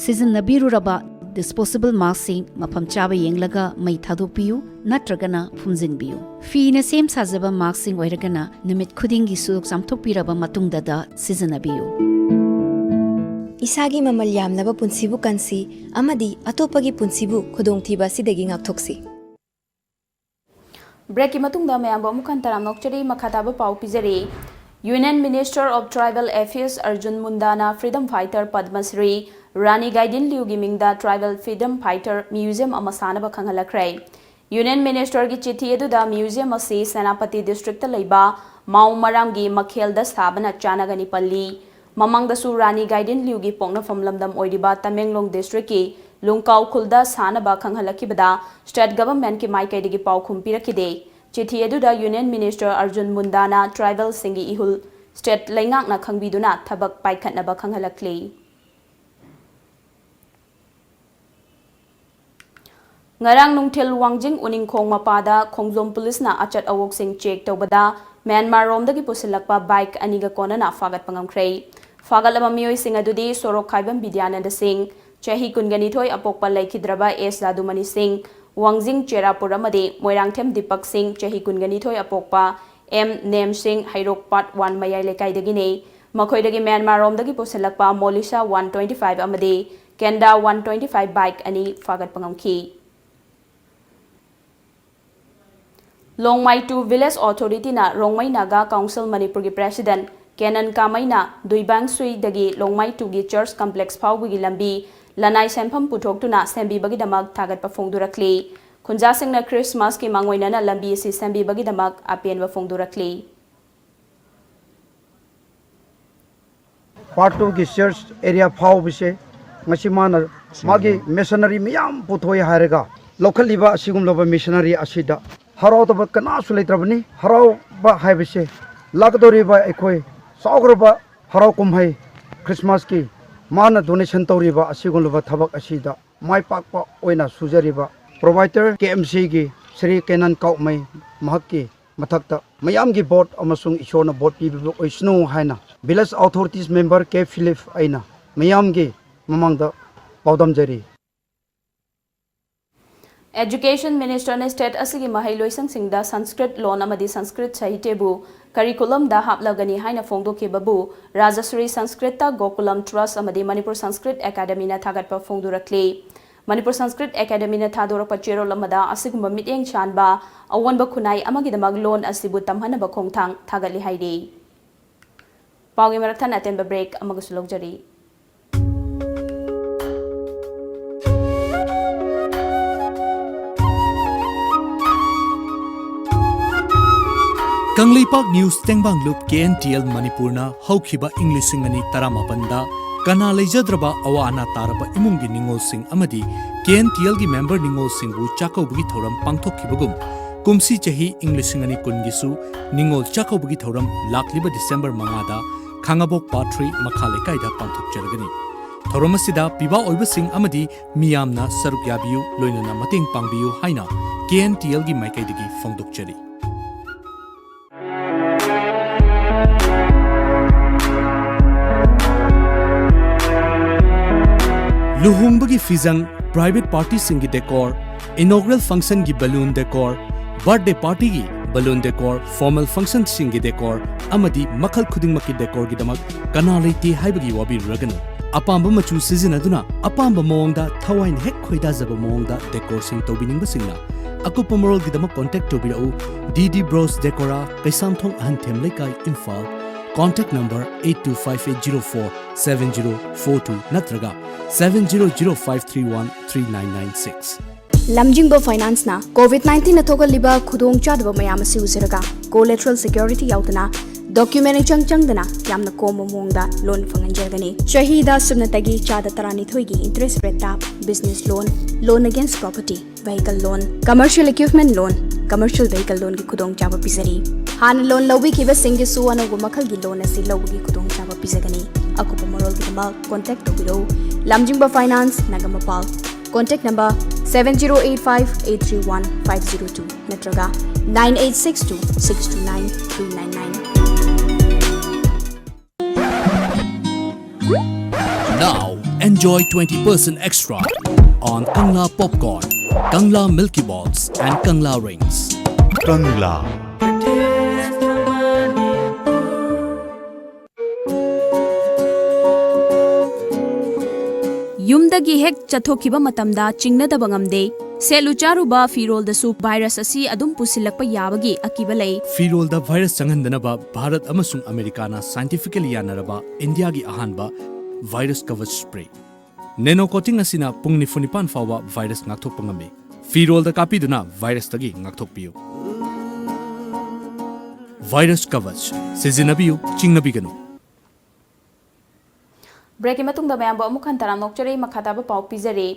ꯁꯤꯖꯤꯟꯅꯕꯤꯔꯨꯔꯕ disposable mask ꯁꯤꯡ ꯃꯐꯝ ꯆꯥꯕ ꯌꯦꯡꯂꯒ ꯃꯩ ꯊꯥꯗꯣꯛꯄꯤꯌꯨ ꯅꯠꯇ꯭ꯔꯒꯅ ꯐꯨꯝꯖꯤꯟꯕꯤꯌꯨ꯫ ꯐꯤꯅ ꯁꯦꯝ ꯁꯥꯖꯕ mask ꯁꯤꯡ ꯑꯣꯏꯔꯒꯅ ꯅꯨꯃꯤꯠ ꯈꯨꯗꯤꯡꯒꯤ ꯁꯨꯗꯣꯛ ꯆꯥꯝꯊꯣꯛꯄꯤꯔꯕ ꯃꯇꯨꯡꯗꯗ ꯁꯤꯖꯤꯟꯅꯕꯤꯌꯨ꯫ ꯏꯁꯥꯒꯤ ꯃꯃꯜ ꯌꯥꯝꯂꯕ ꯄꯨꯟꯁꯤꯕꯨ ꯀꯟꯁꯤ ꯑꯃꯗꯤ ꯑꯇꯣꯞꯄꯒꯤ ꯄꯨꯟꯁꯤꯕꯨ ꯈꯨꯗꯣꯡꯊꯤꯕ ꯑꯁꯤꯗꯒꯤ ꯉꯥꯛꯊꯣꯛꯁꯤ꯫ ꯕ꯭ꯔꯦꯛꯀꯤ ꯃꯇꯨꯡꯗ ꯃꯌꯥꯝꯕꯨ ꯑꯃꯨꯛ ꯍꯟꯅ ꯇꯔꯥꯝꯅ ꯑꯣꯛꯆꯔꯤ꯫ ꯃꯈꯥ ꯇꯥꯕ ꯄꯥꯎ ꯄꯤꯖꯔꯤ꯫ Union Minister of Tribal Affairs Arjun ꯃꯨꯟꯗꯥꯅ freedom fighter Padma Shri ꯔꯥꯅꯤ ꯒꯥꯏꯗꯤꯟ ꯂꯤꯌꯨꯒꯤ ꯃꯤꯡꯗ Tribal Freedom Fighter Museum ꯑꯃ ꯁꯥꯅꯕ ꯈꯪꯍꯜꯂꯛꯈ꯭ꯔꯦ꯫ Union Ministerꯒꯤ ꯆꯤꯊꯤ ꯑꯗꯨꯗ museum ꯑꯁꯤ ꯁꯦꯅꯥꯄꯇꯤ districtꯇ ꯂꯩꯕ ꯃꯥꯎ ꯃꯔꯥꯝꯒꯤ ꯃꯈꯦꯜꯗ ꯁꯥꯕꯅ ꯆꯥꯅꯒꯅꯤ ꯄꯜꯂꯤ꯫ ꯃꯃꯥꯡꯗꯁꯨ ꯔꯥꯅꯤ ꯒꯥꯏꯗꯤꯟ ꯂꯤꯌꯨꯒꯤ ꯄꯣꯛꯅꯐꯝ ꯂꯝꯗꯝ ꯑꯣꯏꯔꯤꯕ ꯇꯃꯦꯡꯂꯣꯡ districtꯀꯤ ꯂꯨꯡꯀꯥꯎ ꯈꯨꯜꯗ ꯁꯥꯅꯕ ꯈꯪꯍꯜꯂꯛꯈꯤꯕꯗ state governmentꯀꯤ ꯃꯥꯏꯀꯩꯗꯒꯤ ꯄꯥꯎꯈꯨꯝ ꯄꯤꯔꯛꯈꯤꯗꯦ꯫ ꯆꯤꯊꯤ ꯑꯗꯨꯗ Union Minister ꯑꯔꯖꯨꯟ ꯃꯨꯟꯗꯥꯅ tribalꯁꯤꯡꯒꯤ ꯏꯍꯨꯜ state ꯂꯩꯉꯥꯛꯅ ꯈꯪꯕꯤꯗꯨꯅ ꯊꯕꯛ ꯄꯥꯏꯈꯠꯅꯕ ꯈꯪꯍꯜꯂꯛꯂꯤ꯫ ꯉꯔꯥꯡ ꯅꯨꯡꯊꯤꯜ ꯋꯥꯡꯖꯤꯡ ꯎꯅꯤꯡꯈꯣꯡ ꯃꯄꯥꯗ ꯈꯣꯡꯖꯣꯝ ꯄꯨꯂꯤꯁꯅ ꯑꯆꯠ ꯑꯋꯣꯛꯁꯤꯡ check ꯇꯧꯕꯗ ꯃ꯭ꯌꯥꯟꯃꯥꯔ ꯔꯣꯝꯗꯒꯤ ꯄꯨꯁꯤꯜꯂꯛꯄ bike ꯑꯅꯤꯒ ꯀꯣꯟꯅꯅ ꯐꯥꯒꯠꯄ ꯉꯝꯈ꯭ꯔꯦ꯫ ꯐꯥꯒꯠꯂꯕ ꯃꯤꯑꯣꯏꯁꯤꯡ ꯑꯗꯨꯗꯤ ꯁꯣꯔꯣꯛ ꯈꯥꯏꯕꯝ ꯕꯤꯗ꯭ꯌꯥꯅꯟꯗ ꯁꯤꯡ, ꯆꯍꯤ ꯀꯨꯟꯒ ꯅꯤꯊꯣꯏ ꯑꯄꯣꯛꯄ ꯂꯩꯈꯤꯗ꯭ꯔꯕ ꯑꯦꯁ ꯂꯥꯗꯨꯃꯅꯤ ꯁꯤꯡ, ꯋꯥꯡꯖꯤꯡ ꯆꯦꯔꯥꯄꯨꯔ ꯑꯃꯗꯤ ꯃꯣꯏꯔꯥꯡꯊꯦꯝ ꯗꯤꯄꯛ ꯁꯤꯡ, ꯆꯍꯤ ꯀꯨꯟꯒ ꯅꯤꯊꯣꯏ ꯑꯄꯣꯛꯄ ꯑꯦꯝ ꯅꯦꯝ ꯁꯤꯡ, ꯍꯩꯔꯣꯛ part one ꯃꯌꯥꯏ ꯂꯩꯀꯥꯏꯗꯒꯤꯅꯤ꯫ ꯃꯈꯣꯏꯗꯒꯤ ꯃ꯭ꯌꯥꯟꯃꯥꯔ ꯔꯣꯝꯗꯒꯤ ꯄꯨꯁꯤꯜꯂꯛꯄ ꯃꯣꯂꯤꯁꯥ one twenty five ꯑꯃꯗꯤ ꯀꯦꯟꯗꯥ one twenty five bike ꯑꯅꯤ ꯐꯥꯒꯠꯄ ꯉꯝꯈꯤ꯫ ꯂꯣꯡꯃꯥꯏ two Village Authorityꯅ ꯔꯣꯡꯃꯩ ꯅꯥꯒꯥ Council ꯃꯅꯤꯄꯨꯔꯒꯤ President ꯀꯦꯅꯟ ꯀꯥꯃꯩꯅ ꯗꯨꯏꯕꯥꯡꯁꯨꯏꯗꯒꯤ ꯂꯣꯡꯃꯥꯏ twoꯒꯤ church complex ꯐꯥꯎꯕꯒꯤ ꯂꯝꯕꯤ ꯂꯅꯥꯏ ꯁꯦꯟꯐꯝ ꯄꯨꯊꯣꯛꯇꯨꯅ ꯁꯦꯝꯕꯤꯕꯒꯤꯗꯃꯛ ꯊꯥꯒꯠꯄ ꯐꯣꯡꯗꯣꯔꯛꯂꯤ꯫ ꯈꯨꯟꯖꯥꯁꯤꯡꯅ Christmasꯀꯤ ꯃꯥꯡꯑꯣꯏꯅꯅ ꯂꯝꯕꯤ ꯑꯁꯤ ꯁꯦꯝꯕꯤꯕꯒꯤꯗꯃꯛ ꯑꯄꯦꯟꯕ ꯐꯣꯡꯗꯣꯔꯛꯂꯤ꯫ Part twoꯒꯤ church area ꯐꯥꯎꯕꯁꯦ ꯉꯁꯤ ꯃꯥꯅ ꯃꯥꯒꯤ machinery ꯃꯌꯥꯝ ꯄꯨꯊꯣꯛꯑꯦ ꯍꯥꯏꯔꯒ ꯂꯧꯈꯠꯂꯤꯕ ꯑꯁꯤꯒꯨꯝꯂꯕ machinery ꯑꯁꯤꯗ ꯍꯔꯥꯎꯗꯕ ꯀꯅꯥꯁꯨ ꯂꯩꯇ꯭ꯔꯕꯅꯤ꯫ ꯍꯔꯥꯎꯕ ꯍꯥꯏꯕꯁꯦ ꯂꯥꯛꯀꯗꯧꯔꯤꯕ ꯑꯩꯈꯣꯏ ꯆꯥꯎꯈ꯭ꯔꯕ ꯍꯔꯥꯎ ꯀꯨꯝꯍꯩ Christmasꯀꯤ ꯃꯥꯅ donation ꯇꯧꯔꯤꯕ ꯑꯁꯤꯒꯨꯝꯂꯕ ꯊꯕꯛ ꯑꯁꯤꯗ ꯃꯥꯏ ꯄꯥꯛꯄ ꯑꯣꯏꯅ ꯁꯨꯖꯔꯤꯕ proprietor KMCꯒꯤ ꯁ꯭ꯔꯤ ꯀꯦꯅꯟ ꯀꯥꯎꯃꯩ ꯃꯍꯥꯛꯀꯤ ꯃꯊꯛꯇ ꯃꯌꯥꯝꯒꯤ vote ꯑꯃꯁꯨꯡ ꯏꯁꯣꯔꯅ vote ꯄꯤꯕꯤꯕ ꯑꯣꯏꯁꯅꯨ ꯍꯥꯏꯅ Village Authorities Member ꯀꯦ ꯐꯤꯂꯤꯞ ꯑꯩꯅ ꯃꯌꯥꯝꯒꯤ ꯃꯃꯥꯡꯗ ꯄꯥꯎꯗꯝꯖꯔꯤ꯫ Education Minister ꯅ state ꯑꯁꯤꯒꯤ ꯃꯍꯩꯂꯣꯏꯁꯪꯁꯤꯡꯗ Sanskrit ꯂꯣꯟ ꯑꯃꯗꯤ Sanskrit ꯁꯥꯍꯤꯇ꯭ꯌꯕꯨ curriculum ꯗ ꯍꯥꯞꯂꯒꯅꯤ ꯍꯥꯏꯅ ꯐꯣꯡꯗꯣꯛꯈꯤꯕꯕꯨ Rajashri Sanskrit Gokulam Trust ꯑꯃꯗꯤ Manipur Sanskrit Academy ꯅ ꯊꯥꯒꯠꯄ ꯐꯣꯡꯗꯣꯔꯛꯂꯤ꯫ Manipur Sanskrit Academy ꯅ ꯊꯥꯗꯣꯔꯛꯄ ꯆꯦꯔꯣꯜ ꯑꯃꯗ ꯑꯁꯤꯒꯨꯝꯕ ꯃꯤꯠꯌꯦꯡ ꯁꯥꯟꯕ ꯑꯑꯣꯟꯕ ꯈꯨꯟꯅꯥꯏ ꯑꯃꯒꯤꯗꯃꯛ ꯂꯣꯟ ꯑꯁꯤꯕꯨ ꯇꯝꯍꯟꯅꯕ ꯈꯣꯡꯊꯥꯡ ꯊꯥꯒꯠꯂꯤ ꯍꯥꯏꯔꯤ꯫ ꯄꯥꯎꯒꯤ ꯃꯔꯛ ꯊꯠꯅ ꯑꯇꯦꯟꯕ break ꯑꯃꯒꯁꯨ ꯂꯧꯖꯔꯤ꯫ ꯀꯪꯂꯩꯄꯥꯛ ꯅ꯭ꯌꯨꯁ ꯇꯦꯡꯕꯥꯡꯂꯨꯞ ꯀꯦ ꯑꯦꯟ ꯇꯤ ꯑꯦꯜ ꯃꯅꯤꯄꯨꯔꯅ ꯍꯧꯈꯤꯕ ꯏꯪ ꯂꯤꯁꯤꯡ ꯑꯅꯤ ꯇꯔꯥꯃꯥꯄꯟꯗ ꯀꯅꯥ ꯂꯩꯖꯗ꯭ꯔꯕ ꯑꯋꯥ ꯑꯅꯥ ꯇꯥꯔꯕ ꯏꯃꯨꯡꯒꯤ ꯅꯤꯉꯣꯜꯁꯤꯡ ꯑꯃꯗꯤ ꯀꯦ ꯑꯦꯟ ꯇꯤ ꯑꯦꯜꯒꯤ ꯃꯦꯝꯕꯔ ꯅꯤꯉꯣꯜꯁꯤꯡꯕꯨ ꯆꯥꯛꯀꯧꯕꯒꯤ ꯊꯧꯔꯝ ꯄꯥꯡꯊꯣꯛꯈꯤꯕꯒꯨꯝ, ꯀꯨꯝꯁꯤ ꯆꯍꯤ ꯏꯪ ꯂꯤꯁꯤꯡ ꯑꯅꯤ ꯀꯨꯟꯒꯤꯁꯨ ꯅꯤꯉꯣꯜ ꯆꯥꯛꯀꯧꯕꯒꯤ ꯊꯧꯔꯝ ꯂꯥꯛꯂꯤꯕ ꯗꯤꯁꯦꯝꯕꯔ ꯃꯉꯥꯗ ꯈꯥꯉꯕꯣꯛ ꯄꯥꯠ ꯊ꯭ꯔꯤ ꯃꯈꯥ ꯂꯩꯀꯥꯏꯗ ꯄꯥꯡꯊꯣꯛꯆꯔꯒꯅꯤ꯫ ꯊꯧꯔꯝ ꯑꯁꯤꯗ ꯄꯤꯕ ꯑꯣꯏꯕꯁꯤꯡ ꯑꯃꯗꯤ ꯃꯤꯌꯥꯝꯅ ꯁꯔꯨꯛ ꯌꯥꯕꯤꯌꯨ, ꯂꯣꯏꯅꯅ ꯃꯇꯦꯡ ꯄꯥꯡꯕꯤꯌꯨ ꯍꯥꯏꯅ ꯀꯦ ꯑꯦꯟ ꯇꯤ ꯑꯦꯜꯒꯤ ꯃꯥꯏꯀꯩꯗꯒꯤ ꯐꯣꯡꯗꯣꯛꯆꯔꯤ꯫ ꯂꯨꯍꯣꯡꯕꯒꯤ ꯐꯤꯖꯪ, private partyꯁꯤꯡꯒꯤ decor, inaugural functionꯒꯤ balloon decor, birthday partyꯒꯤ balloon decor, formal functionꯁꯤꯡꯒꯤ decor ꯑꯃꯗꯤ ꯃꯈꯜ ꯈꯨꯗꯤꯡꯃꯛꯀꯤ decorꯒꯤꯗꯃꯛ ꯀꯅꯥ ꯂꯩꯇꯦ ꯍꯥꯏꯕꯒꯤ ꯋꯥꯕꯤꯔꯨꯔꯒꯅꯨ꯫ ꯑꯄꯥꯝꯕ ꯃꯆꯨ ꯁꯤꯖꯤꯟꯅꯗꯨꯅ ꯑꯄꯥꯝꯕ ꯃꯑꯣꯡꯗ ꯊꯋꯥꯏꯅ ꯍꯦꯛ ꯈꯣꯏꯗꯥꯖꯕ ꯃꯑꯣꯡꯗ decorꯁꯤꯡ ꯇꯧꯕꯤꯅꯤꯡꯕꯁꯤꯡꯅ ꯑꯀꯨꯞꯄ ꯃꯔꯣꯜꯒꯤꯗꯃꯛ contact ꯇꯧꯕꯤꯔꯛꯎ꯫ ꯗꯤ ꯗꯤ Bros Decora, ꯀꯩꯁꯥꯝꯊꯣꯡ ꯑꯍꯟꯊꯦꯝ ꯂꯩꯀꯥꯏ, Imphal. Contact number eight two five eight zero four seven zero four two ꯅꯠꯇ꯭ꯔꯒ seven zero zero five three one three nine nine six꯫ ꯂꯝꯖꯤꯡꯕ ꯐꯥꯏꯅꯥꯟꯁꯅ COVID nineteen ꯅ ꯊꯣꯛꯍꯜꯂꯤꯕ ꯈꯨꯗꯣꯡꯆꯥꯗꯕ ꯃꯌꯥꯝ ꯑꯁꯤ ꯎꯖꯔꯒ collateral security ꯌꯥꯎꯗꯅ document ꯏꯆꯪ ꯆꯪꯗꯅ ꯌꯥꯝꯅ ꯀꯣꯝꯕ ꯃꯑꯣꯡꯗ loan ꯐꯪꯍꯟꯖꯒꯅꯤ꯫ ꯆꯍꯤꯗ ꯁꯨꯞꯅꯇꯒꯤ ꯆꯥꯗ ꯇꯔꯥꯅꯤꯊꯣꯏꯒꯤ interest rate ꯇ business loan, loan against property, vehicle loan, commercial equipment loan, commercial vehicle loan ꯒꯤ ꯈꯨꯗꯣꯡꯆꯥꯕ ꯄꯤꯖꯔꯤ꯫ ꯍꯥꯟꯅ loan ꯂꯧꯕꯤꯈꯤꯕꯁꯤꯡꯒꯤꯁꯨ ꯑꯅꯧꯕ ꯃꯈꯜꯒꯤ loan ꯑꯁꯤ ꯂꯧꯕꯒꯤ ꯈꯨꯗꯣꯡꯆꯥꯕ ꯄꯤꯖꯒꯅꯤ꯫ ꯑꯀꯨꯞꯄ ꯃꯔꯣꯜꯒꯤꯗꯃꯛ contact ꯇꯧꯕꯤꯔꯛꯎ꯫ ꯂꯝꯖꯤꯡꯕ Finance, Nagamapal. Contact number seven zero eight five eight three one five zero two ꯅꯠꯇ꯭ꯔꯒ nine eight six two six two nine three nine nine꯫ Now enjoy twenty percent extra on Kangla Popcorn, Kangla Milky Balls, and Kangla Rings. Kangla. ꯌꯨꯝꯗꯒꯤ ꯍꯦꯛ ꯆꯠꯊꯣꯛꯈꯤꯕ ꯃꯇꯝꯗ ꯆꯤꯡꯅꯗꯕ ꯉꯝꯗꯦ꯫ ꯁꯦꯠꯂꯨ ꯆꯥꯔꯨꯕ ꯐꯤꯔꯣꯜꯗꯁꯨ virus ꯑꯁꯤ ꯑꯗꯨꯝ ꯄꯨꯁꯤꯜꯂꯛꯄ ꯌꯥꯕꯒꯤ ꯑꯀꯤꯕ ꯂꯩ꯫ ꯐꯤꯔꯣꯜꯗ ꯚꯥꯏꯔꯁ ꯆꯪꯍꯟꯗꯅꯕ ꯚꯥꯔꯠ ꯑꯃꯁꯨꯡ ꯑꯃꯦꯔꯤꯀꯥꯅ scientifically ꯌꯥꯅꯔꯕ ꯏꯟꯗꯤꯌꯥꯒꯤ ꯑꯍꯥꯟꯕ virus coverage spray꯫ Nano coating ꯑꯁꯤꯅ ꯄꯨꯡ ꯅꯤꯐꯨ ꯅꯤꯄꯥꯟ ꯐꯥꯎꯕ ꯚꯥꯏꯔꯁ ꯉꯥꯛꯊꯣꯛꯄ ꯉꯝꯃꯤ꯫ ꯐꯤꯔꯣꯜꯗ ꯀꯥꯞꯄꯤꯗꯨꯅ ꯚꯥꯏꯔꯁꯇꯒꯤ ꯉꯥꯛꯊꯣꯛꯄꯤꯌꯨ꯫ Virus coverage ꯁꯤꯖꯤꯟꯅꯕꯤꯌꯨ, ꯆꯤꯡꯅꯕꯤꯒꯅꯨ꯫ Breakꯀꯤ ꯃꯇꯨꯡꯗ ꯃꯌꯥꯝꯕꯨ ꯑꯃꯨꯛ ꯍꯟꯅ ꯇꯔꯥꯝꯅ ꯑꯣꯛꯆꯔꯤ꯫ ꯃꯈꯥ ꯇꯥꯕ ꯄꯥꯎ ꯄꯤꯖꯔꯤ꯫